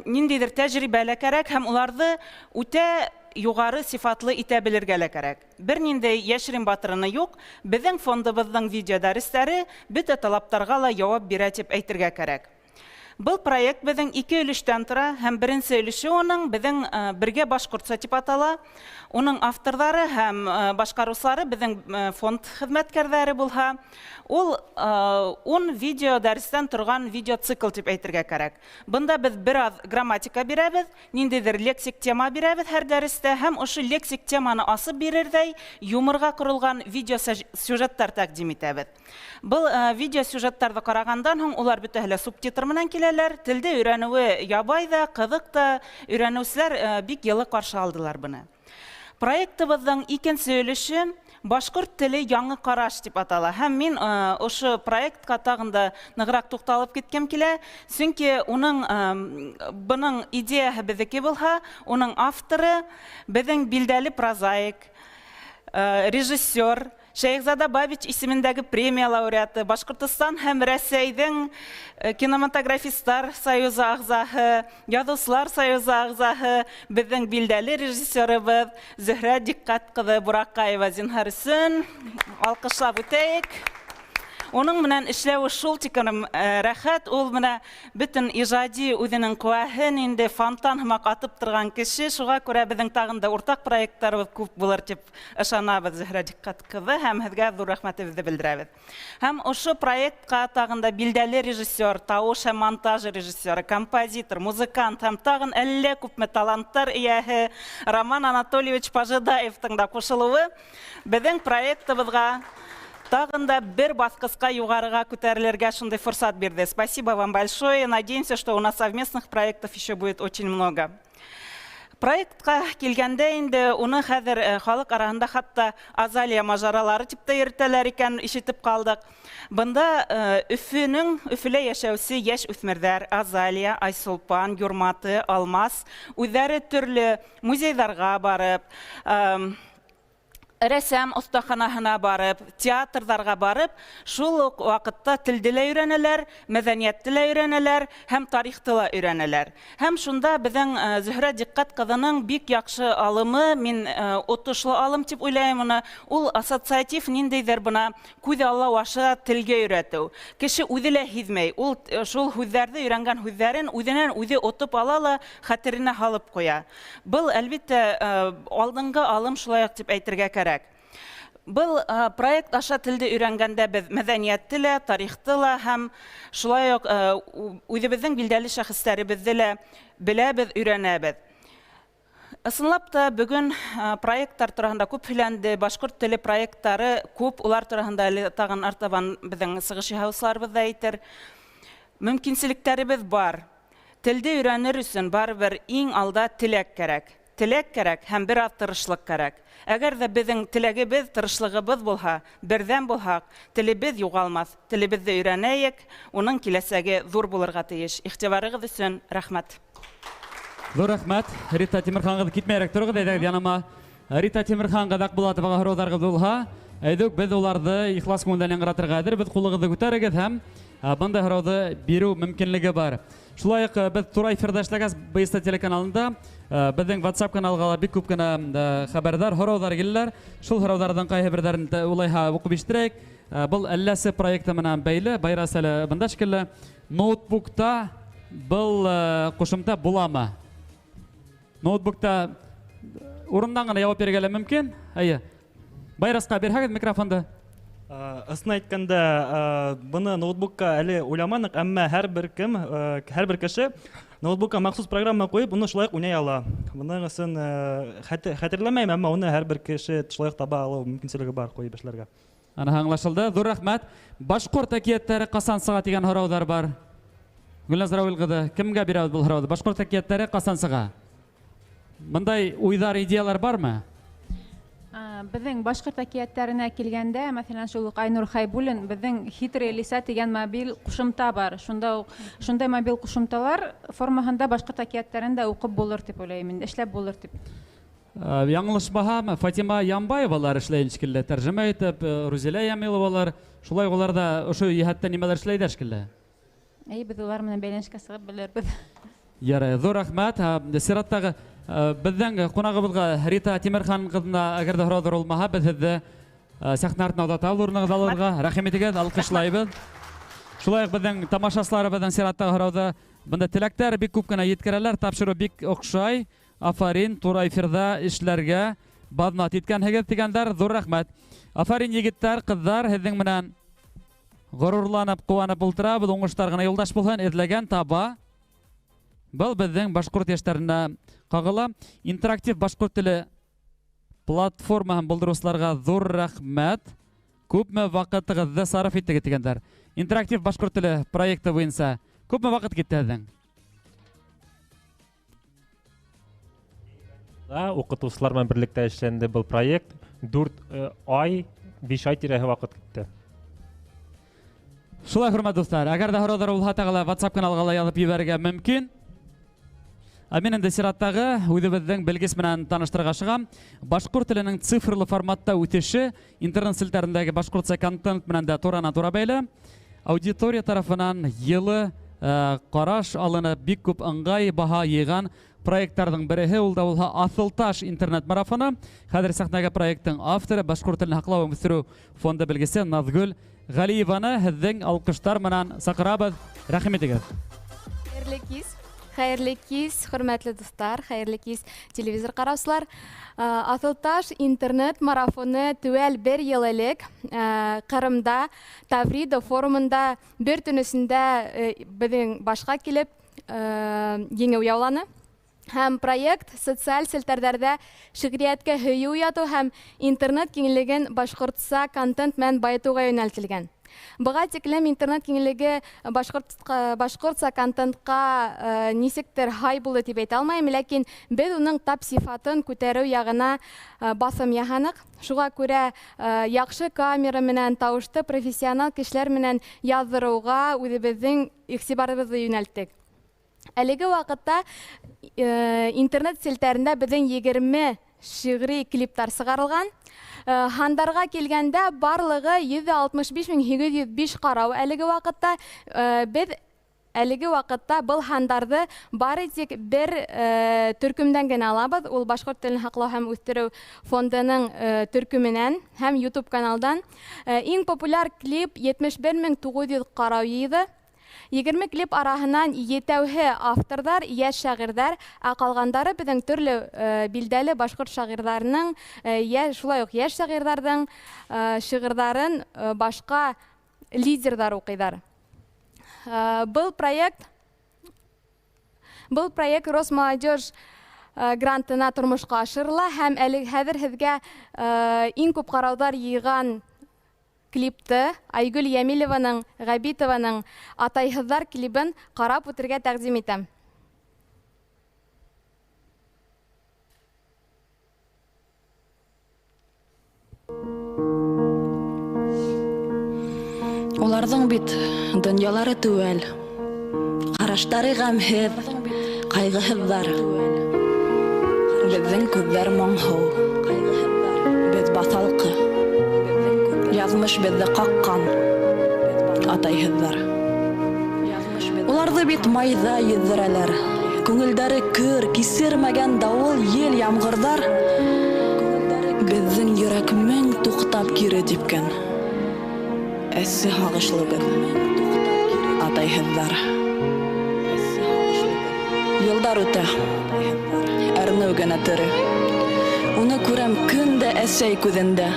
ниндәйҙер тәжрибә лә кәрәк һәм уларҙы үтә юғары сифатлы итә белергә лә кәрәк. Бер ниндәй йәшерен батырыны юҡ, беҙҙең фондыбыҙҙың видео дәрестәре бөтә талаптарға ла яуап бирә тип әйтергә кәрәк. Был проект беҙҙең ике өлөштән тора һәм беренсе өлөшө уның беҙҙең «Бергә башҡортса» тип атала. Уның авторҙары һәм башҡарыусылары беҙҙең фонд хеҙмәткәрҙәре булһа, ул 10 видео дәрестән торған видеоцикл тип әйтергә кәрәк. Бында беҙ бер аҙ грамматика бирәбеҙ, ниндәйҙер лексик тема бирәбеҙ һәр дәрестә һәм ошо лексик теманы асып бирерҙәй юморға ҡоролған видео сюжеттар тәҡдим итәбеҙ. Был видео сюжеттарҙы ҡарағандан һуң улар бөтәһе лә субтитр менән киләләр. Телде өйрәнеүе ябай ҙа, ҡыҙыҡ та, өйрәнеүселәр бик йылы ҡаршы алдылар быны. Проектыбыҙҙың икенсе өлөшө «Башҡорт теле яңы ҡараш» тип атала. Һәм мин ошо проектҡа тағын да нығыраҡ туҡталып киткем килә, сөнки бының идеяһы беҙҙеке булһа, уның авторы беҙҙең билдәле прозаик, режиссер Шәйехзада Бабич исемендәге премия лауреаты, Башҡортостан һәм Рәсәйҙең кинематографистар союзы ағзаһы, яҙыусылар союзы ағзаһы, беҙҙең билдәле режиссерыбыҙ Зөһрә Диҡҡәт ҡыҙы Бураҡаева. Зинһар өсөн алҡышлап үтәйек. Уның менән эшләүе шул тиклем рәхәт, ул менә бөтөн ижади үҙенең ҡеүәһен инде фонтан һымаҡ атып торған кеше, шуға күрә беҙҙең тағын да уртаҡ проекттарыбыҙ күп булыр тип ышанабыҙ, Зөһрә Диҡҡәт ҡыҙы, һәм һеҙгә ҙур рәхмәтебеҙҙе белдерәбеҙ. Һәм ошо проектҡа тағын да билдәле режиссер, тауыш һәм монтаж режиссеры, композитор, музыкант һәм тағын әллә күпме таланттар эйәһе Роман Анатольевич Пожидаевтың да ҡушылыуы беҙҙең проектыбыҙға тағын да бер баҫҡысҡа юғарыға күтәрелергә шундай форсат бирҙе. Спасибо вам большое. Надеемся, что у нас совместных проектов еще будет очень много. Проектҡа килгәндә инде уны хәҙер халыҡ араһында хатта Азалия мажаралары тип тә йөрөтәләр икән, ишетеп ҡалдыҡ. Бында Өфөлә йәшәүсе йәш үҫмерҙәр Азалия, Айсулпан, Юрматы, Алмас үҙҙәре төрлө музейҙарға барып, рәсәм оҫтаханаһына барып, театрҙарға барып, шул уҡ ваҡытта телде лә өйрәнәләр, мәҙәниәтте лә өйрәнәләр һәм тарихты ла өйрәнәләр. Һәм шунда беҙҙең Зөһрә Диҡҡәт ҡыҙының бик яҡшы алымы, мин отошло алым тип уйлайым уны, ул ассоциатив ниндәйҙер бына күҙ аллау аша телгә өйрәтеү. Кеше үҙе лә һиҙмәй, ул шул һүҙҙәрҙе өйрәнгән һүҙҙәрен үҙенән үҙе отоп ала ла хәтеренә һалып ҡуя. Был, әлбиттә, алдынғы алым шулай уҡ тип әйтергә кәрәк. Был проект аша телде өйрәнгәндә беҙ мәҙәниәтте лә, тарихты ла һәм шулай уҡ үҙебеҙҙең билдәле шәхестәребеҙҙе лә беләбеҙ, өйрәнәбеҙ. Ысынлап та бөгөн проекттар тураһында күп һөйләнде, башҡорт теле проекттары күп, улар тураһында әле тағын артабан беҙҙең сығыш яһаусыларыбыҙ ҙа әйтер. Мөмкинселектәребеҙ бар. Телде өйрәнер өсөн барыбер иң алда теләк кәрәк. Теләк кәрәк һәм бер аҙ тырышлыҡ кәрәк. Әгәр ҙә беҙҙең теләгебеҙ, тырышлығыбыҙ булһа, берҙәм булһаҡ, телебеҙ юғалмаҫ. Телебеҙҙе өйрәнәйек, уның киләсәге ҙур булырға тейеш. Иғтибарығыҙ өсөн рәхмәт. Ҙур рәхмәт. Рита Тимерхан ҡыҙы, китмәйерәк тороғоҙ, әйҙәгеҙ яныма. Рита Тимерхан ҡыҙы Аҡбулатоваға һорауҙарығыҙ булһа, әйҙүк, беҙ уларҙы ихлас күңелдән яңғыратырға әҙер. Беҙ ҡулығыҙҙы күтәрегеҙ һәм Бындай һорауҙы биреү мөмкинлеге бар. Шулай уҡ беҙ тура эфирҙа эшләгәс БСТ телеканалында беҙҙең WhatsApp каналға ла бик күп кенә хәбәрҙәр, һорауҙар киләләр. Шул һорауҙарҙың ҡайһы берҙәрен улайһа уҡып ишеттерәйек. Был әлләсе проекты менән бәйле. Байрас әле бында шикелле. Ноутбукта был ҡушымта буламы? Ноутбукта урындан ғына яуап бирергә лә мөмкин. Әйе. Байрасҡа бирһәгеҙ микрофонды. Ысын әйткәндә, быны ноутбукка әле уйламаныҡ, әммә һәр бер кем, һәр бер кеше ноутбукка махсус программа ҡуйып, уны шулай уҡ уйнай ала. Бының өсөн хәтерләмәйем, әммә уны һәр бер кеше шулай уҡ таба алыу мөмкинселеге бар ҡуйып эшләргә. Ана аңлашылды. Ҙур рәхмәт. Башҡорт әкиәттәре ҡасан сыға тигән һорауҙар бар. Гөлназ Рауил ҡыҙы, кемгә бирәбеҙ был һорауҙы? Башҡорт әкиәттәре ҡасан сыға? Бындай уйҙар, идеялар бармы? Беҙҙең башҡорт әкиәттәренә килгәндә, мәҫәлән, шул уҡ Айнур Хайбуллин беҙҙең Хитрый лиса тигән мобиль ҡушымта бар. Шунда уҡ шундай мобиль ҡушымталар формаһында башҡорт әкиәттәрен дә уҡып булыр тип уйлайым инде, эшләп булыр тип. Яңылышмаһам, Фатима Ямбаевалар эшләй шикелле, тәржемә итеп, Рузилә Ямиловалар, шулай улар да ошо йәһәттән нимәләр эшләйҙәр шикелле. Әй, беҙ улар менән бәйләнешкә сығып белербеҙ. Ярай, ҙур рәхмәт. Сираттағы беҙҙең ҡунағыбыҙға Рита Тимерхан ҡыҙына әгәр ҙә һорауҙар булмаһа, беҙ һеҙҙе сәхнә артына оҙатабыҙ, урынығыҙҙы алырға. Рәхим итегеҙ, алҡышлайбыҙ. Шулай уҡ беҙҙең тамашасыларыбыҙҙың сираттағы һорауҙы бында теләктәр бик күп кенә еткерәләр, тапшырыу бик оҡшай. Афарин, тура эфирҙа эшләргә баҙнат иткәнһегеҙ тигәндәр, ҙур рәхмәт. Афарин, егеттәр, ҡыҙҙар, һеҙҙең менән ғорурланып, ҡыуанып ултырабыҙ, уңыштар ғына юлдаш булһын, эҙләгән таба. Был беҙҙең башҡорт йәштәренә ҡағыла. Интерактив башҡорт теле платформаһын булдырыусыларға ҙур рәхмәт. Күпме ваҡытығыҙҙы сарыф иттегеҙ тигәндәр. Интерактив башҡорт теле проекты буйынса күпме ваҡыт китте һеҙҙең? Уҡытыусылар менән берлектә эшләнде был проект. 4 ай, 5 ай тирәһе ваҡыт китте. Шулай, хөрмәтле дуҫтар, әгәр ҙә һорауҙар булһа, тағы ла WhatsApp каналға ла яҙып ебәрергә мөмкин. Ә мин инде сираттағы үҙебеҙҙең белгес менән таныштырырға ашығам. Башҡорт теленең цифрлы форматта үтеше интернет селтәрендәге башҡортса контент менән дә туранан-тура бәйле. Аудитория тарафынан йылы ҡараш алынып, бик күп ыңғай баһа йыйған проекттарҙың береһе ул да булһа Аҫылташ интернет марафоны. Хәҙер сәхнәгә проекттың авторы, башҡорт телен һаҡлау һәм үҫтереү фонды белгесе Наҙгөл Ғәлиеваны һеҙҙең алҡыштар менән саҡырабыҙ. Рәхим итегеҙ. Хәйерле кис. Хәйерле кис, хөрмәтле дуҫтар, хәйерле кис, телевизор ҡараусылар. Аҫылташ интернет марафоны теүәл бер йыл элек Ҡырымда Таврида форумында бер төн эсендә беҙҙең башҡа килеп еңеү яуланы. Һәм проект социаль селтәрҙәрҙә шиғриәткә һөйөү уятыу һәм интернет киңлеген башҡортса контент менән байытыуға йүнәлтелгән. Быға тиклем интернет киңлеге башҡортса контентҡа нисектер һай булды тип әйтә алмайым, ләкин беҙ уның тап сифатын күтәреү яғына баҫым яһаныҡ. Шуға күрә яҡшы камера менән тауышты профессионал кешеләр менән яҙҙырыуға үҙебеҙҙең иғтибарыбыҙҙы йүнәлттек. Әлеге ваҡытта интернет селтәрендә беҙҙең 20 шиғри клиптар сығарылған. Һандарға килгәндә барлығы 165 805 ҡарау әлеге ваҡытта. Беҙ әлеге ваҡытта был һандарҙы бары тик бер төркөмдән генә алабыҙ. Ул Башҡорт телен һаҡлау һәм үҫтереү фондының төркөмөнән һәм YouTube каналдан. Иң популяр клип 71 900 ҡарау йыйҙы. 20 клип араһынан етәүһе авторҙар, йәш шағирҙар, ә ҡалғандары беҙҙең төрлө билдәле башҡорт шағирҙарының, шулай уҡ йәш шағирҙарҙың шиғырҙарын башҡа лидерҙар уҡыйҙар. Был проект Росмолодежь грантына тормошҡа ашырыла һәм әле хәҙер һеҙгә иң күп ҡарауҙар йыйған клипты Айгөл Йәмилеваның, Ғәбитованың Атайһыҙҙар клибын ҡарап үтергә тәҡдим итәм. Уларҙың бит донъялары теүәл, ҡараштары ғәмһеҙ, ҡайғыһыҙҙар. Беҙҙең күҙҙәр моңһоу, беҙ баҫалҡы. Яҙмыш беҙҙе ҡаҡҡан, атайһыҙҙар. Уларҙы бит майҙа йөҙҙөрәләр. Күңелдәре көр, кисермәгән дауыл, ел, ямғырҙар. Беҙҙең йөрәк мең туҡтап кире типкән. Әсе һағышлы беҙ, атайһыҙҙар. Йылдар үтә, әрнеү генә тере. Уны күрәм көн дә әсәй күҙендә.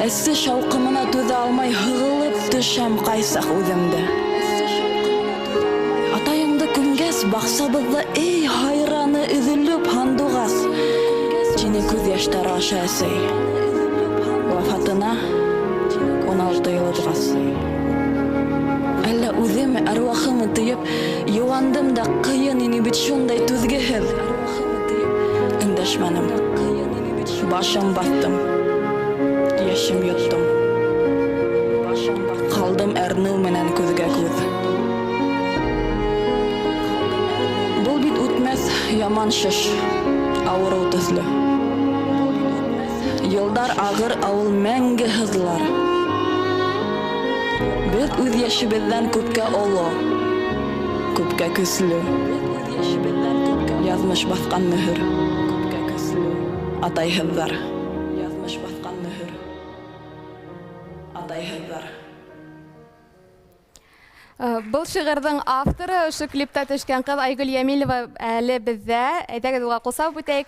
Әсе шауҡымына түҙә алмай һығылып төшәм ҡайсаҡ үҙемдә. Атайыңды күмгәс, баҡсабыҙҙа эй һайраны өҙөлөп һандуғас. Тине күҙ йәштәре аша әсәй. Вафатына 16 йыл уҙғас. Әллә үҙеме, әруахымы тейеп, йыуандым да ҡыйын ине бит шундай түҙгеһеҙ. Өндәшмәнем. Башым баҫтым. Йәшем йоттом. Ҡалдым әрнеү менән күҙгә күҙ. Был бит үтмәҫ яман шеш, ауырыу төҫлө. Йылдар ағыр, ауыл мәңге һыҙлар. Беҙ үҙ йәшебеҙҙән күпкә оло, күпкә көслө. Яҙмыш баҫҡан мөһөр, атайһыҙҙар. Яҙмыш баҫҡан мөһөр, атайһыҙҙар. Был шиғырҙың авторы ошо клипта төшкән ҡыҙ Айгөл Йәмилева әле беҙҙә. Әйҙәгеҙ уға ҡул сабып үтәйек.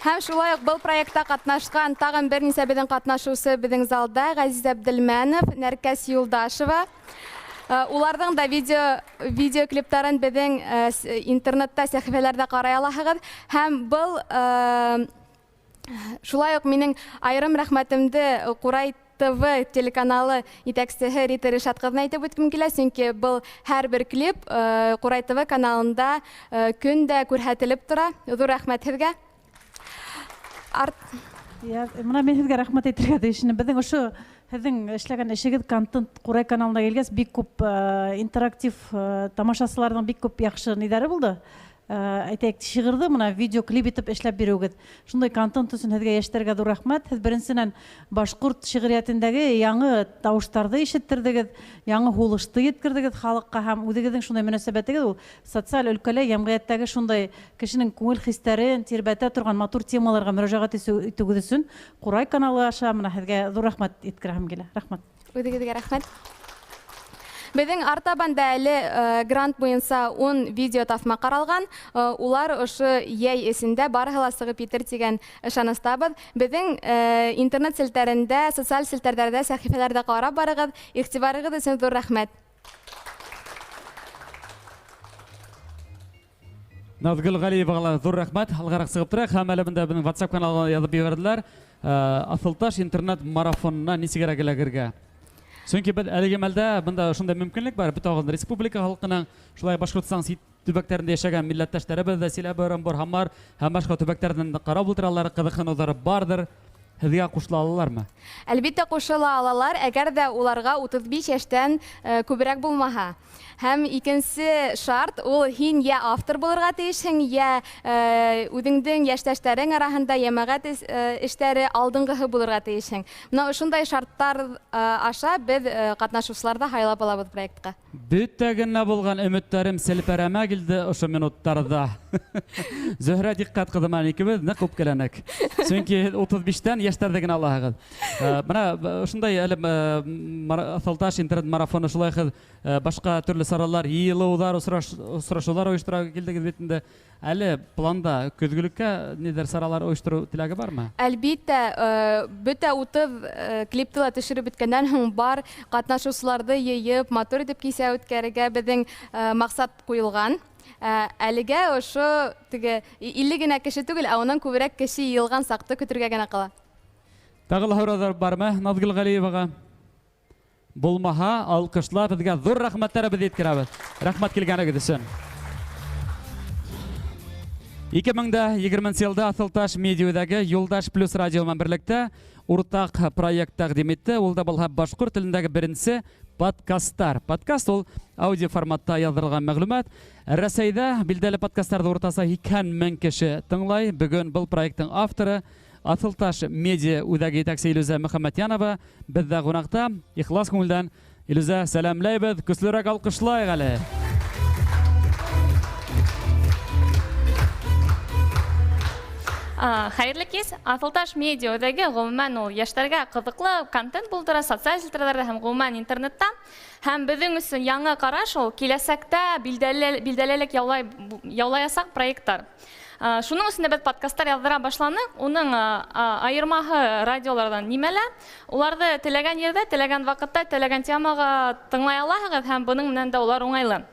Һәм шулай уҡ был проектта ҡатнашҡан тағын бер нисә беҙҙең ҡатнашыусы беҙҙең залда Ғәзиз Әбделмәнов, Нәркәс Юлдашева. Уларҙың да видеоклиптарын беҙҙең интернетта сәхифәләрҙә ҡарай алаһығыҙ. Һәм был шулай уҡ минең айырым рәхмәтемде Ҡурай ТВ телеканалы етәксеһе Рита Ришат ҡыҙына әйтеп үткем килә, сөнки был һәр бер клип Ҡурай ТВ каналында көн дә күрһәтелеп тора. Ҙур рәхмәт һеҙгә. Бына мин һеҙгә рәхмәт әйтергә тейеш инем. Беҙҙең ошо һеҙҙең эшләгән эшегеҙ контент Ҡурай каналына килгәс бик күп интерактив тамашасыларҙың бик күп яҡшы ниҙәре булды. Әйтәйек, шиғырҙы бына видеоклип итеп эшләп биреүегеҙ. Шундай контент өсөн һеҙгә, йәштәргә ҙур рәхмәт. Һеҙ беренсенән башҡорт шиғриәтендәге яңы тауыштарҙы ишеттерҙегеҙ, яңы һулышты еткерҙегеҙ халыҡҡа, һәм үҙегеҙҙең шундай мөнәсәбәтегеҙ ул социаль өлкәлә йәмғиәттәге шундай кешенең күңел хистәрен тирбәтә торған матур темаларға мөрәжәғәт итеүегеҙ өсөн Ҡурай каналы аша бына һеҙгә ҙур рәхмәт еткерәһем килә. Рәхмәт. Үҙегеҙгә рәхмәт. Беҙҙең артабанда әле грант буйынса 10 видео таҫма ҡаралған. Улар ошо йәй эсендә барыһы ла сығып етер тигән ышаныстабыҙ. Беҙҙең интернет селтәрендә, социаль селтәрҙәрҙә, сәхифәләрҙә ҡарап барығыҙ. Иғтибарығыҙ өсөн ҙур рәхмәт. Наҙгөл Ғәлиеваға ла ҙур рәхмәт. Алғараҡ сығып тора. Һәм әле бында беҙҙең WhatsApp каналына яҙып ебәрҙеләр. Аҫылташ интернет марафонына нисегерәк эләгергә? Сөнки беҙ әлеге мәлдә бында шундай мөмкинлек бар. Бөтә республика халҡының, шулай Башҡортостан сит төбәктәрендә йәшәгән милләттәштәребеҙ ҙә Силәбе, Ырымбур, Һамар һәм башҡа төбәктәрҙән дә ҡарап ултыралар, ҡыҙыҡһыныуҙары барҙыр. Һеҙгә ҡушыла алалармы? Әлбиттә ҡушыла алалар, әгәр ҙә уларға 35 йәштән күберәк булмаһа. Һәм икенсе шарт ул һин йә автор булырға тейешһең, йә үҙеңдең йәштәштәрең араһында йәмәғәт эштәре алдынғыһы булырға тейешһең. Бына ошондай шарттар аша беҙ ҡатнашыусыларҙы һайлап алабыҙ проектҡа. Бөтә генә булған өмөттәрем селпәрәмә килде ошо минуттарҙа. Зөһрә Диҡҡәт ҡыҙы менән икебеҙ ныҡ үпкәләнек. Сөнки 35-тән йәштәрҙе генә алаһығыҙ. Бына ошондай әле Аҫылташ интернет марафоны, шулай һеҙ башҡа төрлө саралар, йыйылыуҙар, осрашыуҙар ойоштора килдегеҙ бит инде. Әле планда көҙгөлөккә ниҙәр саралар ойоштороу теләге бармы? Әлбиттә, бөтә 30 клипты ла төшөрөп бөткәндән һуң бар ҡатнашыусыларҙы йыйып, матур итеп кисә үткәрергә беҙҙең маҡсат ҡуйылған. Әлегә ошо теге 50 генә кеше түгел, ә унан күберәк кеше йыйылған саҡты көтөргә генә ҡала. Тағы ла һорауҙар бармы Наҙгөл Ғәлиеваға? Булмаһа, алҡышлап беҙгә ҙур рәхмәттәребеҙҙе еткерәбеҙ. Рәхмәт килгәнегеҙ өсөн. 2020 йылда Аҫылташ медиа үҙәге Юлдаш Плюс радио менән берлектә уртаҡ проект тәҡдим итте. Ул да булһа башҡорт телендәге беренсе подкасттар. Подкаст ул аудио форматта яҙҙырылған мәғлүмәт. Рәсәйҙә билдәле подкасттарҙы уртаса 80 мең кеше тыңлай. Бөгөн был проекттың авторы Аҫылташ медиа үҙәге етәксе Илүзә Мөхәммәтйәнова беҙҙә ҡунаҡта. Ихлас күңелдән Илүзә, сәләмләйбеҙ, көслөрәк алҡышлайыҡ әле. Хәйерле кис. Аҫылташ медиа үҙәге ғөмүмән ул йәштәргә ҡыҙыҡлы контент булдыра социаль селтәрҙәрҙә һәм ғөмүмән интернетта. Һәм беҙҙең өсөн яңы ҡараш ул киләсәктә билдәлелек яулаясаҡ проекттар. Шуның өсөн дә беҙ подкасттар яҙҙыра башланыҡ. Уның айырмаһы радиоларҙан нимәлә? Уларҙы теләгән ерҙә, теләгән ваҡытта, теләгән темаға тыңлай алаһығыҙ һәм бының менән дә улар уңайлы.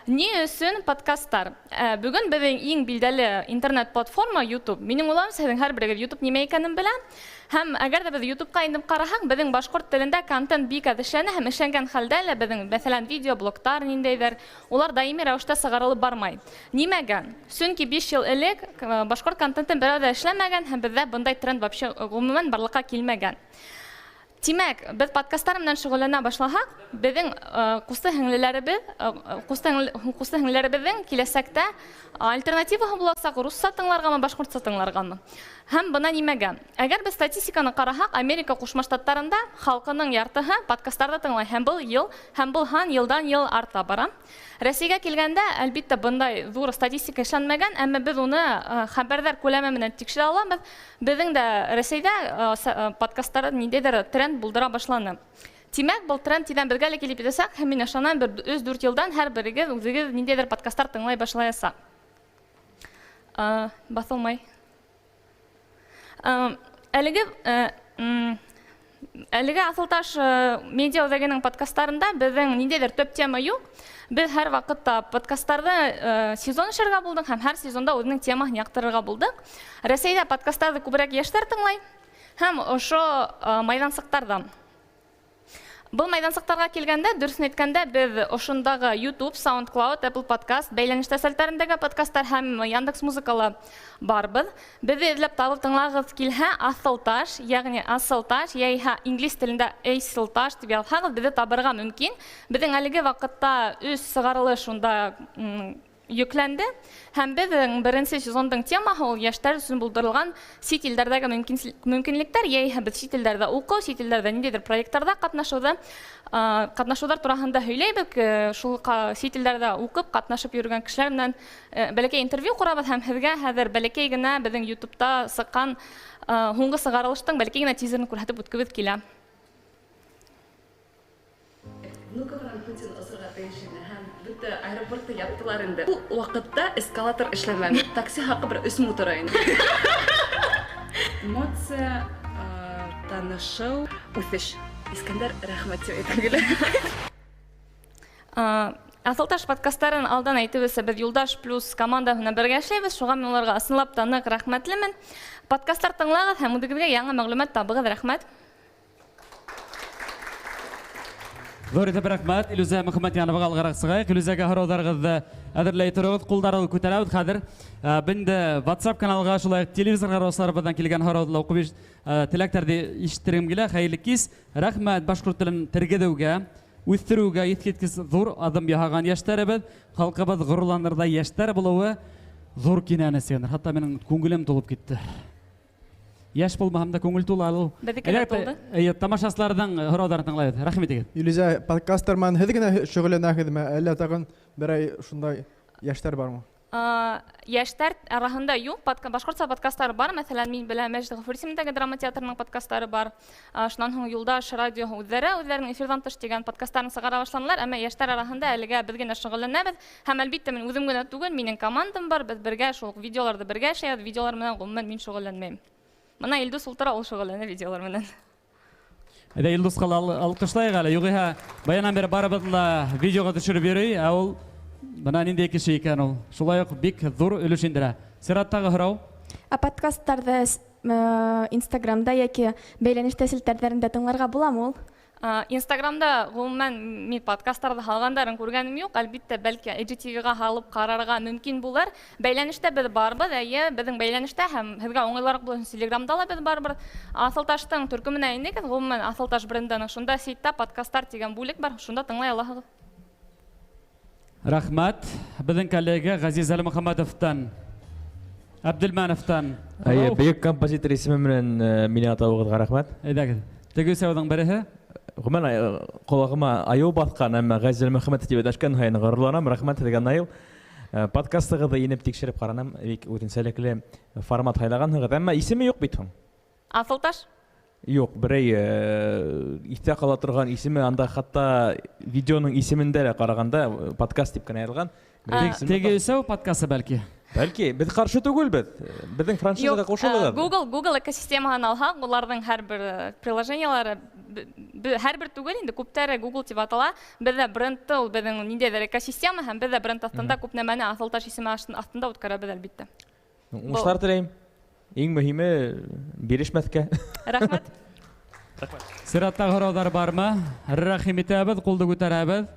Ни өсөн подкасттар? Бөгөн беҙҙең иң билдәле интернет-платформа YouTube. Минең уйлауымса, һеҙҙең һәр берегеҙ YouTube нимә икәнен белә. Һәм әгәр ҙә беҙ YouTube-ҡа инеп ҡараһаҡ, беҙҙең башҡорт телендә контент бик әҙ эшләнә һәм эшләнгән хәлдә лә беҙҙең, мәҫәлән, видеоблогтар ниндәйҙер, улар даими рәүештә сығарылып бармай. Нимәгә? Сөнки 5 йыл элек башҡорт контентын берәү ҙә эшләмәгән һәм беҙҙә бындай тренд вообще ғөмүмән барлыҡҡа килмәгән. Тимәк, беҙ подкасттар менән шөғөлләнә башлаһаҡ, беҙҙең ҡусты һеңлеләребеҙҙең киләсәктә альтернативаһы буласаҡ русса тыңларғамы, башҡортса тыңларғамы. Һәм бына нимәгә? Әгәр беҙ статистиканы ҡараһаҡ, Америка Ҡушма Штаттарында халҡының яртыһы подкасттарҙы тыңлай, һәм был йыл, һәм был һан йылдан йыл арта бара. Рәсәйгә килгәндә, әлбиттә, бындай ҙур статистика эшләнмәгән, әммә беҙ уны хәбәрҙәр күләме менән тикшерә алабыҙ. Беҙҙең дә Рәсәйҙә подкасттар ниндәйҙер тренд булдыра башланы. Тимәк, был тренд тиҙҙән беҙгә лә килеп етәсәк, һәм мин ышанам, бер 3-4 йылдан һәр берегеҙ үҙегеҙ ниндәйҙер подкасттар тыңлай башлаясаҡ. Баҫылмай. Әлеге Аҫылташ медиа үҙәгенең подкасттарында беҙҙең ниндәйҙер төп тема юҡ. Беҙ һәр ваҡытта подкасттарҙы сезон эшләргә булдыҡ һәм һәр сезонда үҙенең темаһын яҡтырырға булдыҡ. Рәсәйҙә подкасттарҙы күберәк йәштәр тыңлай һәм ошо майҙансыҡтарҙа. Был майҙансыҡтарға килгәндә, дөрөҫөн әйткәндә, беҙ ошондағы YouTube, SoundCloud, Apple Podcast, бәйләнештә селтәрендәге подкасттар һәм Яндекс Музыкала барбыҙ. Беҙҙе эҙләп табып тыңлағыҙ килһә, Аҫылташ, йәғни Асылташ, йәиһә инглиз телендә Эйсылташ тип яҙһағыҙ, беҙҙе табырға мөмкин. Беҙҙең әлеге ваҡытта 3 сығарылыш унда йөкләнде. Һәм беҙҙең беренсе сезондың темаһы ул йәштәр өсөн булдырылған сит илдәрҙәге мөмкинлектәр, йәиһә беҙ сит илдәрҙә уҡыу, сит илдәрҙә ниндәйҙер проекттарҙа ҡатнашыуҙар тураһында һөйләйбеҙ. Шул сит илдәрҙә уҡып, ҡатнашып йөрөгән кешеләр менән бәләкәй интервью ҡорабыҙ һәм һеҙгә хәҙер бәләкәй генә беҙҙең YouTube'та сыҡҡан һуңғы сығарылыштың бәләкәй генә тизерын күрһәтеп үткебеҙ килә. Внуково-дан Путин осорға тейеш ине һәм бөтә аэропортты яптылар инде. Ул ваҡытта эскалатор эшләмәне. Такси хаҡы бер 3 мең тора инде. Эмоция, танышыу, үҫеш. Искәндәр, рәхмәт тип әйтәм килә. Аҫылташ подкасттарын алдан әйтеп үтсә, беҙ Юлдаш плюс команда менән бергә эшләйбеҙ. Шуға мин уларға ысынлап та ныҡ рәхмәтлемен. Подкасттар тыңлағыҙ һәм үҙегеҙгә яңы мәғлүмәт табығыҙ. Рәхмәт. Ҙур итеп рәхмәт Илүзә Мөхәммәтйәноваға алғараҡ сығайыҡ. Илүзәгә һорауҙарығыҙҙы әҙерләй тороғоҙ, ҡулдарығыҙҙы күтәрәбеҙ хәҙер. Бында WhatsApp каналға шулай уҡ телевизор ҡараусыларыбыҙҙан килгән һорауҙы ла уҡып теләктәрҙе ишетергем килә. Хәйерле кис. Рәхмәт башҡорт телен тергеҙеүгә, үҫтереүгә иҫ киткес ҙур аҙым яһаған йәштәребеҙ, халҡыбыҙ ғорурланырҙай йәштәр булыуы ҙур кинәнес. Хатта минең күңелем тулып китте. Йәш булмаһам да күңел тулы ул. Беҙҙеке лә тулды. Эйе, тамашасыларҙың һорауҙарын тыңлайбыҙ. Рәхим итегеҙ. Илүзә, подкастар менән һеҙ генә шөғөлләнәһегеҙме, әллә тағын берәй шундай йәштәр бармы? Йәштәр араһында юҡ, башҡортса подкасттар бар. Мәҫәлән, мин беләм, Мәжит Ғафури исемендәге драма театрының подкасттары бар. Шунан һуң Юлдаш радиоһы үҙҙәренең эфирҙан тыш тигән подкасттарын сығара башланылар. Әммә йәштәр араһында әлегә беҙ генә шөғөлләнәбеҙ. Һәм әлбиттә, мин үҙем генә түгел, минең командам бар. Беҙ бергә шул уҡ видеоларҙы бергә эшләйбеҙ. Видеолар менән ғөмүмән мин шөғөлләнмәйем. Бына Илдус ултыра, ул шөғөлләнә видеолар менән. Әйҙә, Илдусҡа ла алҡышлайыҡ әле. Юғиһә, баянан бире барыбыҙ ла видеоға төшөрөп йөрөй, ә ул бына ниндәй кеше икән ул. Шулай уҡ бик ҙур өлөш индерә. Сираттағы һорау. Ә подкасттарҙы Инстаграмда йәки бәйләнештә селтәрҙәрендә тыңларға буламы ул? Инстаграмда ғөмүмән мин подкасттарҙы һалғандарын күргәнем юҡ. Әлбиттә, бәлки IGTV-ға һалып ҡарарға мөмкин булыр. Бәйләнештә беҙ барбыҙ, эйе, беҙҙең бәйләнештә һәм һеҙгә уңайлыраҡ булыр өсөн Телеграмда ла беҙ барбыҙ. Аҫылташтың төркөмөнә инегеҙ, ғөмүмән Аҫылташ брендының шунда сайтта подкасттар тигән бүлек бар, шунда тыңлай алаһығыҙ. Рәхмәт. Беҙҙең коллега Ғәзиз Әлмөхәмәтовтан, Әбделмәновтан. Эйе, бөйөк композитор исеме менән мине атауығыҙға рәхмәт. Әйҙәгеҙ. Теге өсәүҙең береһе. Ғөмүмән, ҡолағыма айыу баҫҡан, әммә Ғәзиз Әлмөхәмәтов тип әйтәшкән һайын ғорурланам. Рәхмәт һеҙгә, Наил. Подкастығыҙҙы инеп тикшереп ҡараным, бик үҙенсәлекле формат һайлағанһығыҙ, әммә исеме юҡ бит һуң. Аҫылташ? Юҡ, берәй иҫтә ҡала торған исеме, анда хатта видеоның исемендә лә ҡарағанда подкаст тип кенә яҙылған. Теге өсәү подкасты бәлки? Бәлки, беҙ ҡаршы түгелбеҙ. Беҙҙең франшизаға ҡушылығыҙ. Google экосистемаһын алһаҡ, уларҙың һәр бер приложениелары, һәр бер түгел инде, күптәре Google тип атала. Беҙҙә брендты ул беҙҙең ниндәйҙер экосистема, һәм беҙҙә бренд аҫтында күп нәмәне Аҫылташ исеме аҫтында үткәрәбеҙ, әлбиттә. Уңыштар теләйем. Иң мөһиме бирешмәҫкә. Рәхмәт. Сираттағы һорауҙар бармы? Рәхим итәбеҙ, ҡулды күтәрәбеҙ.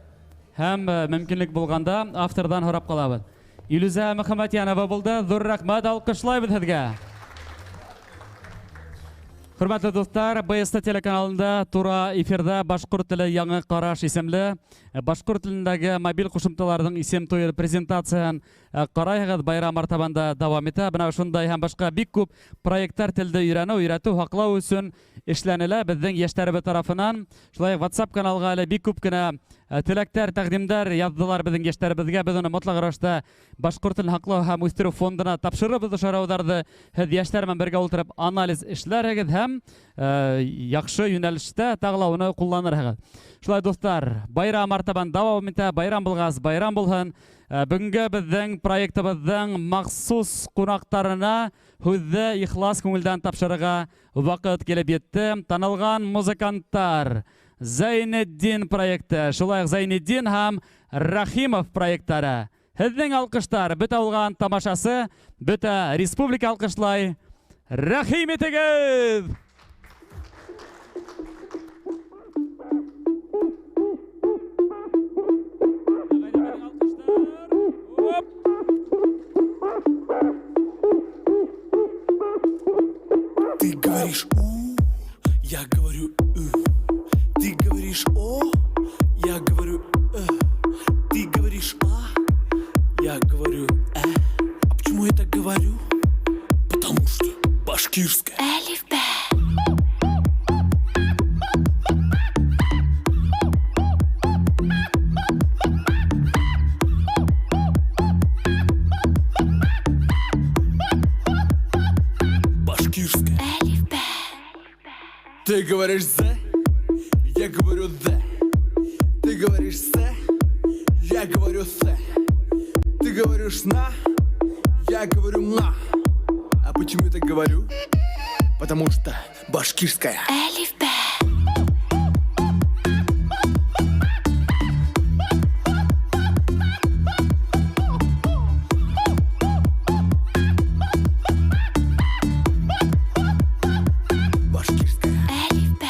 Һәм мөмкинлек булғанда авторҙан һорап ҡалабыҙ. Илүзә Мөхәммәтйәнова булды. Ҙур рәхмәт, алҡышлайбыҙ һеҙгә. Хөрмәтле дуҫтар, БСТ телеканалында тура эфирҙа Башҡорт теле яңы ҡараш исемле башҡорт телендәге мобиль ҡушымталарҙың исем туйы презентацияһын ҡарайһығыҙ. Байрам артабанда дауам итә. Бына шундай һәм башҡа бик күп проекттар телде өйрәнеү, өйрәтеү, һаҡлау өсөн эшләнелә беҙҙең йәштәребеҙ тарафынан. Шулай уҡ WhatsApp каналға әле бик күп кенә теләктәр, тәҡдимдәр яҙҙылар беҙҙең йәштәребеҙгә. Беҙ уны мотлаҡ рәүештә Башҡорт телен һаҡлау һәм үҫтереү фондына тапшырырбыҙ ошо һорауҙарҙы. Һеҙ йәштәр менән бергә ултырып анализ эшләрһегеҙ һәм яҡшы йүнәлештә тағы ла уны ҡулланырһығыҙ. Шулай, дуҫтар, байрам артабан дауам итә. Байрам булғас, байрам булһын. Бөгөнгө беҙҙең проектыбыҙҙың махсус ҡунаҡтарына һүҙҙе ихлас күңелдән тапшырырға ваҡыт килеп етте. Танылған музыканттар Зәйнетдин проекты, шулай уҡ Зәйнетдин һәм Рахимов проекттары. Һеҙҙең алҡыштар бөтә булған тамашасы, бөтә республика алҡышлай. Рәхим итегеҙ! Ты говоришь у, я говорю ы. Ты говоришь о, я говорю э. Ты говоришь а, я говорю э. А почему я так говорю? Потому что башкирская. Әлиф бә. Башкирская. Әлиф бә. Ты говоришь з, я говорю д. Ты говоришь с, я говорю с. Ты говоришь на, я говорю ма. А почему я так говорю? Потому что башкирская. Әлиф бә. Башкирская. Әлиф бә.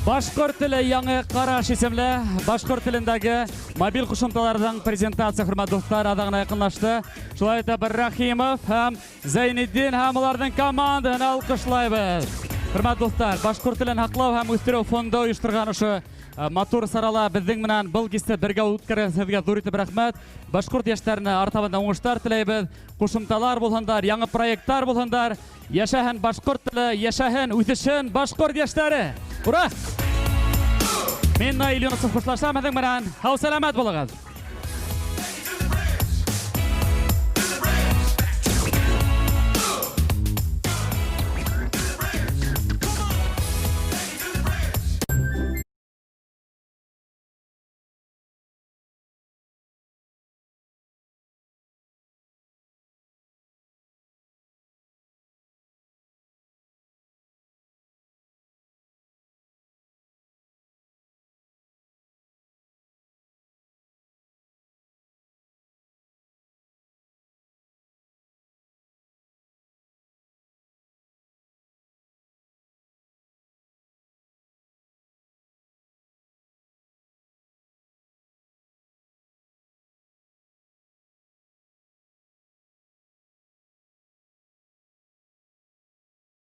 Башҡорт теле яңы ҡараш исемле башҡорт телендәге мобиль ҡушымталарҙың презентация, хөрмәтле дуҫтар, аҙағына яҡынлашты. Шулай итеп, Рахимов һәм Зәйнетдин һәм уларҙың командаһын алҡышлайбыҙ. Хөрмәтле дуҫтар, башҡорт телен һаҡлау һәм үҫтереү фонды ойошторған ошо матур сарала беҙҙең менән был кисте бергә үткәргән һеҙгә ҙур итеп рәхмәт. Башҡорт йәштәренә артабан да уңыштар теләйбеҙ. Ҡушымталар булһындар, яңы проекттар булһындар. Йәшәһен башҡорт теле, йәшәһен, үҫешен башҡорт йәштәре. Ура! Мин Наил Юнысов хушлашам һеҙҙең менән. Һау сәләмәт булығыҙ.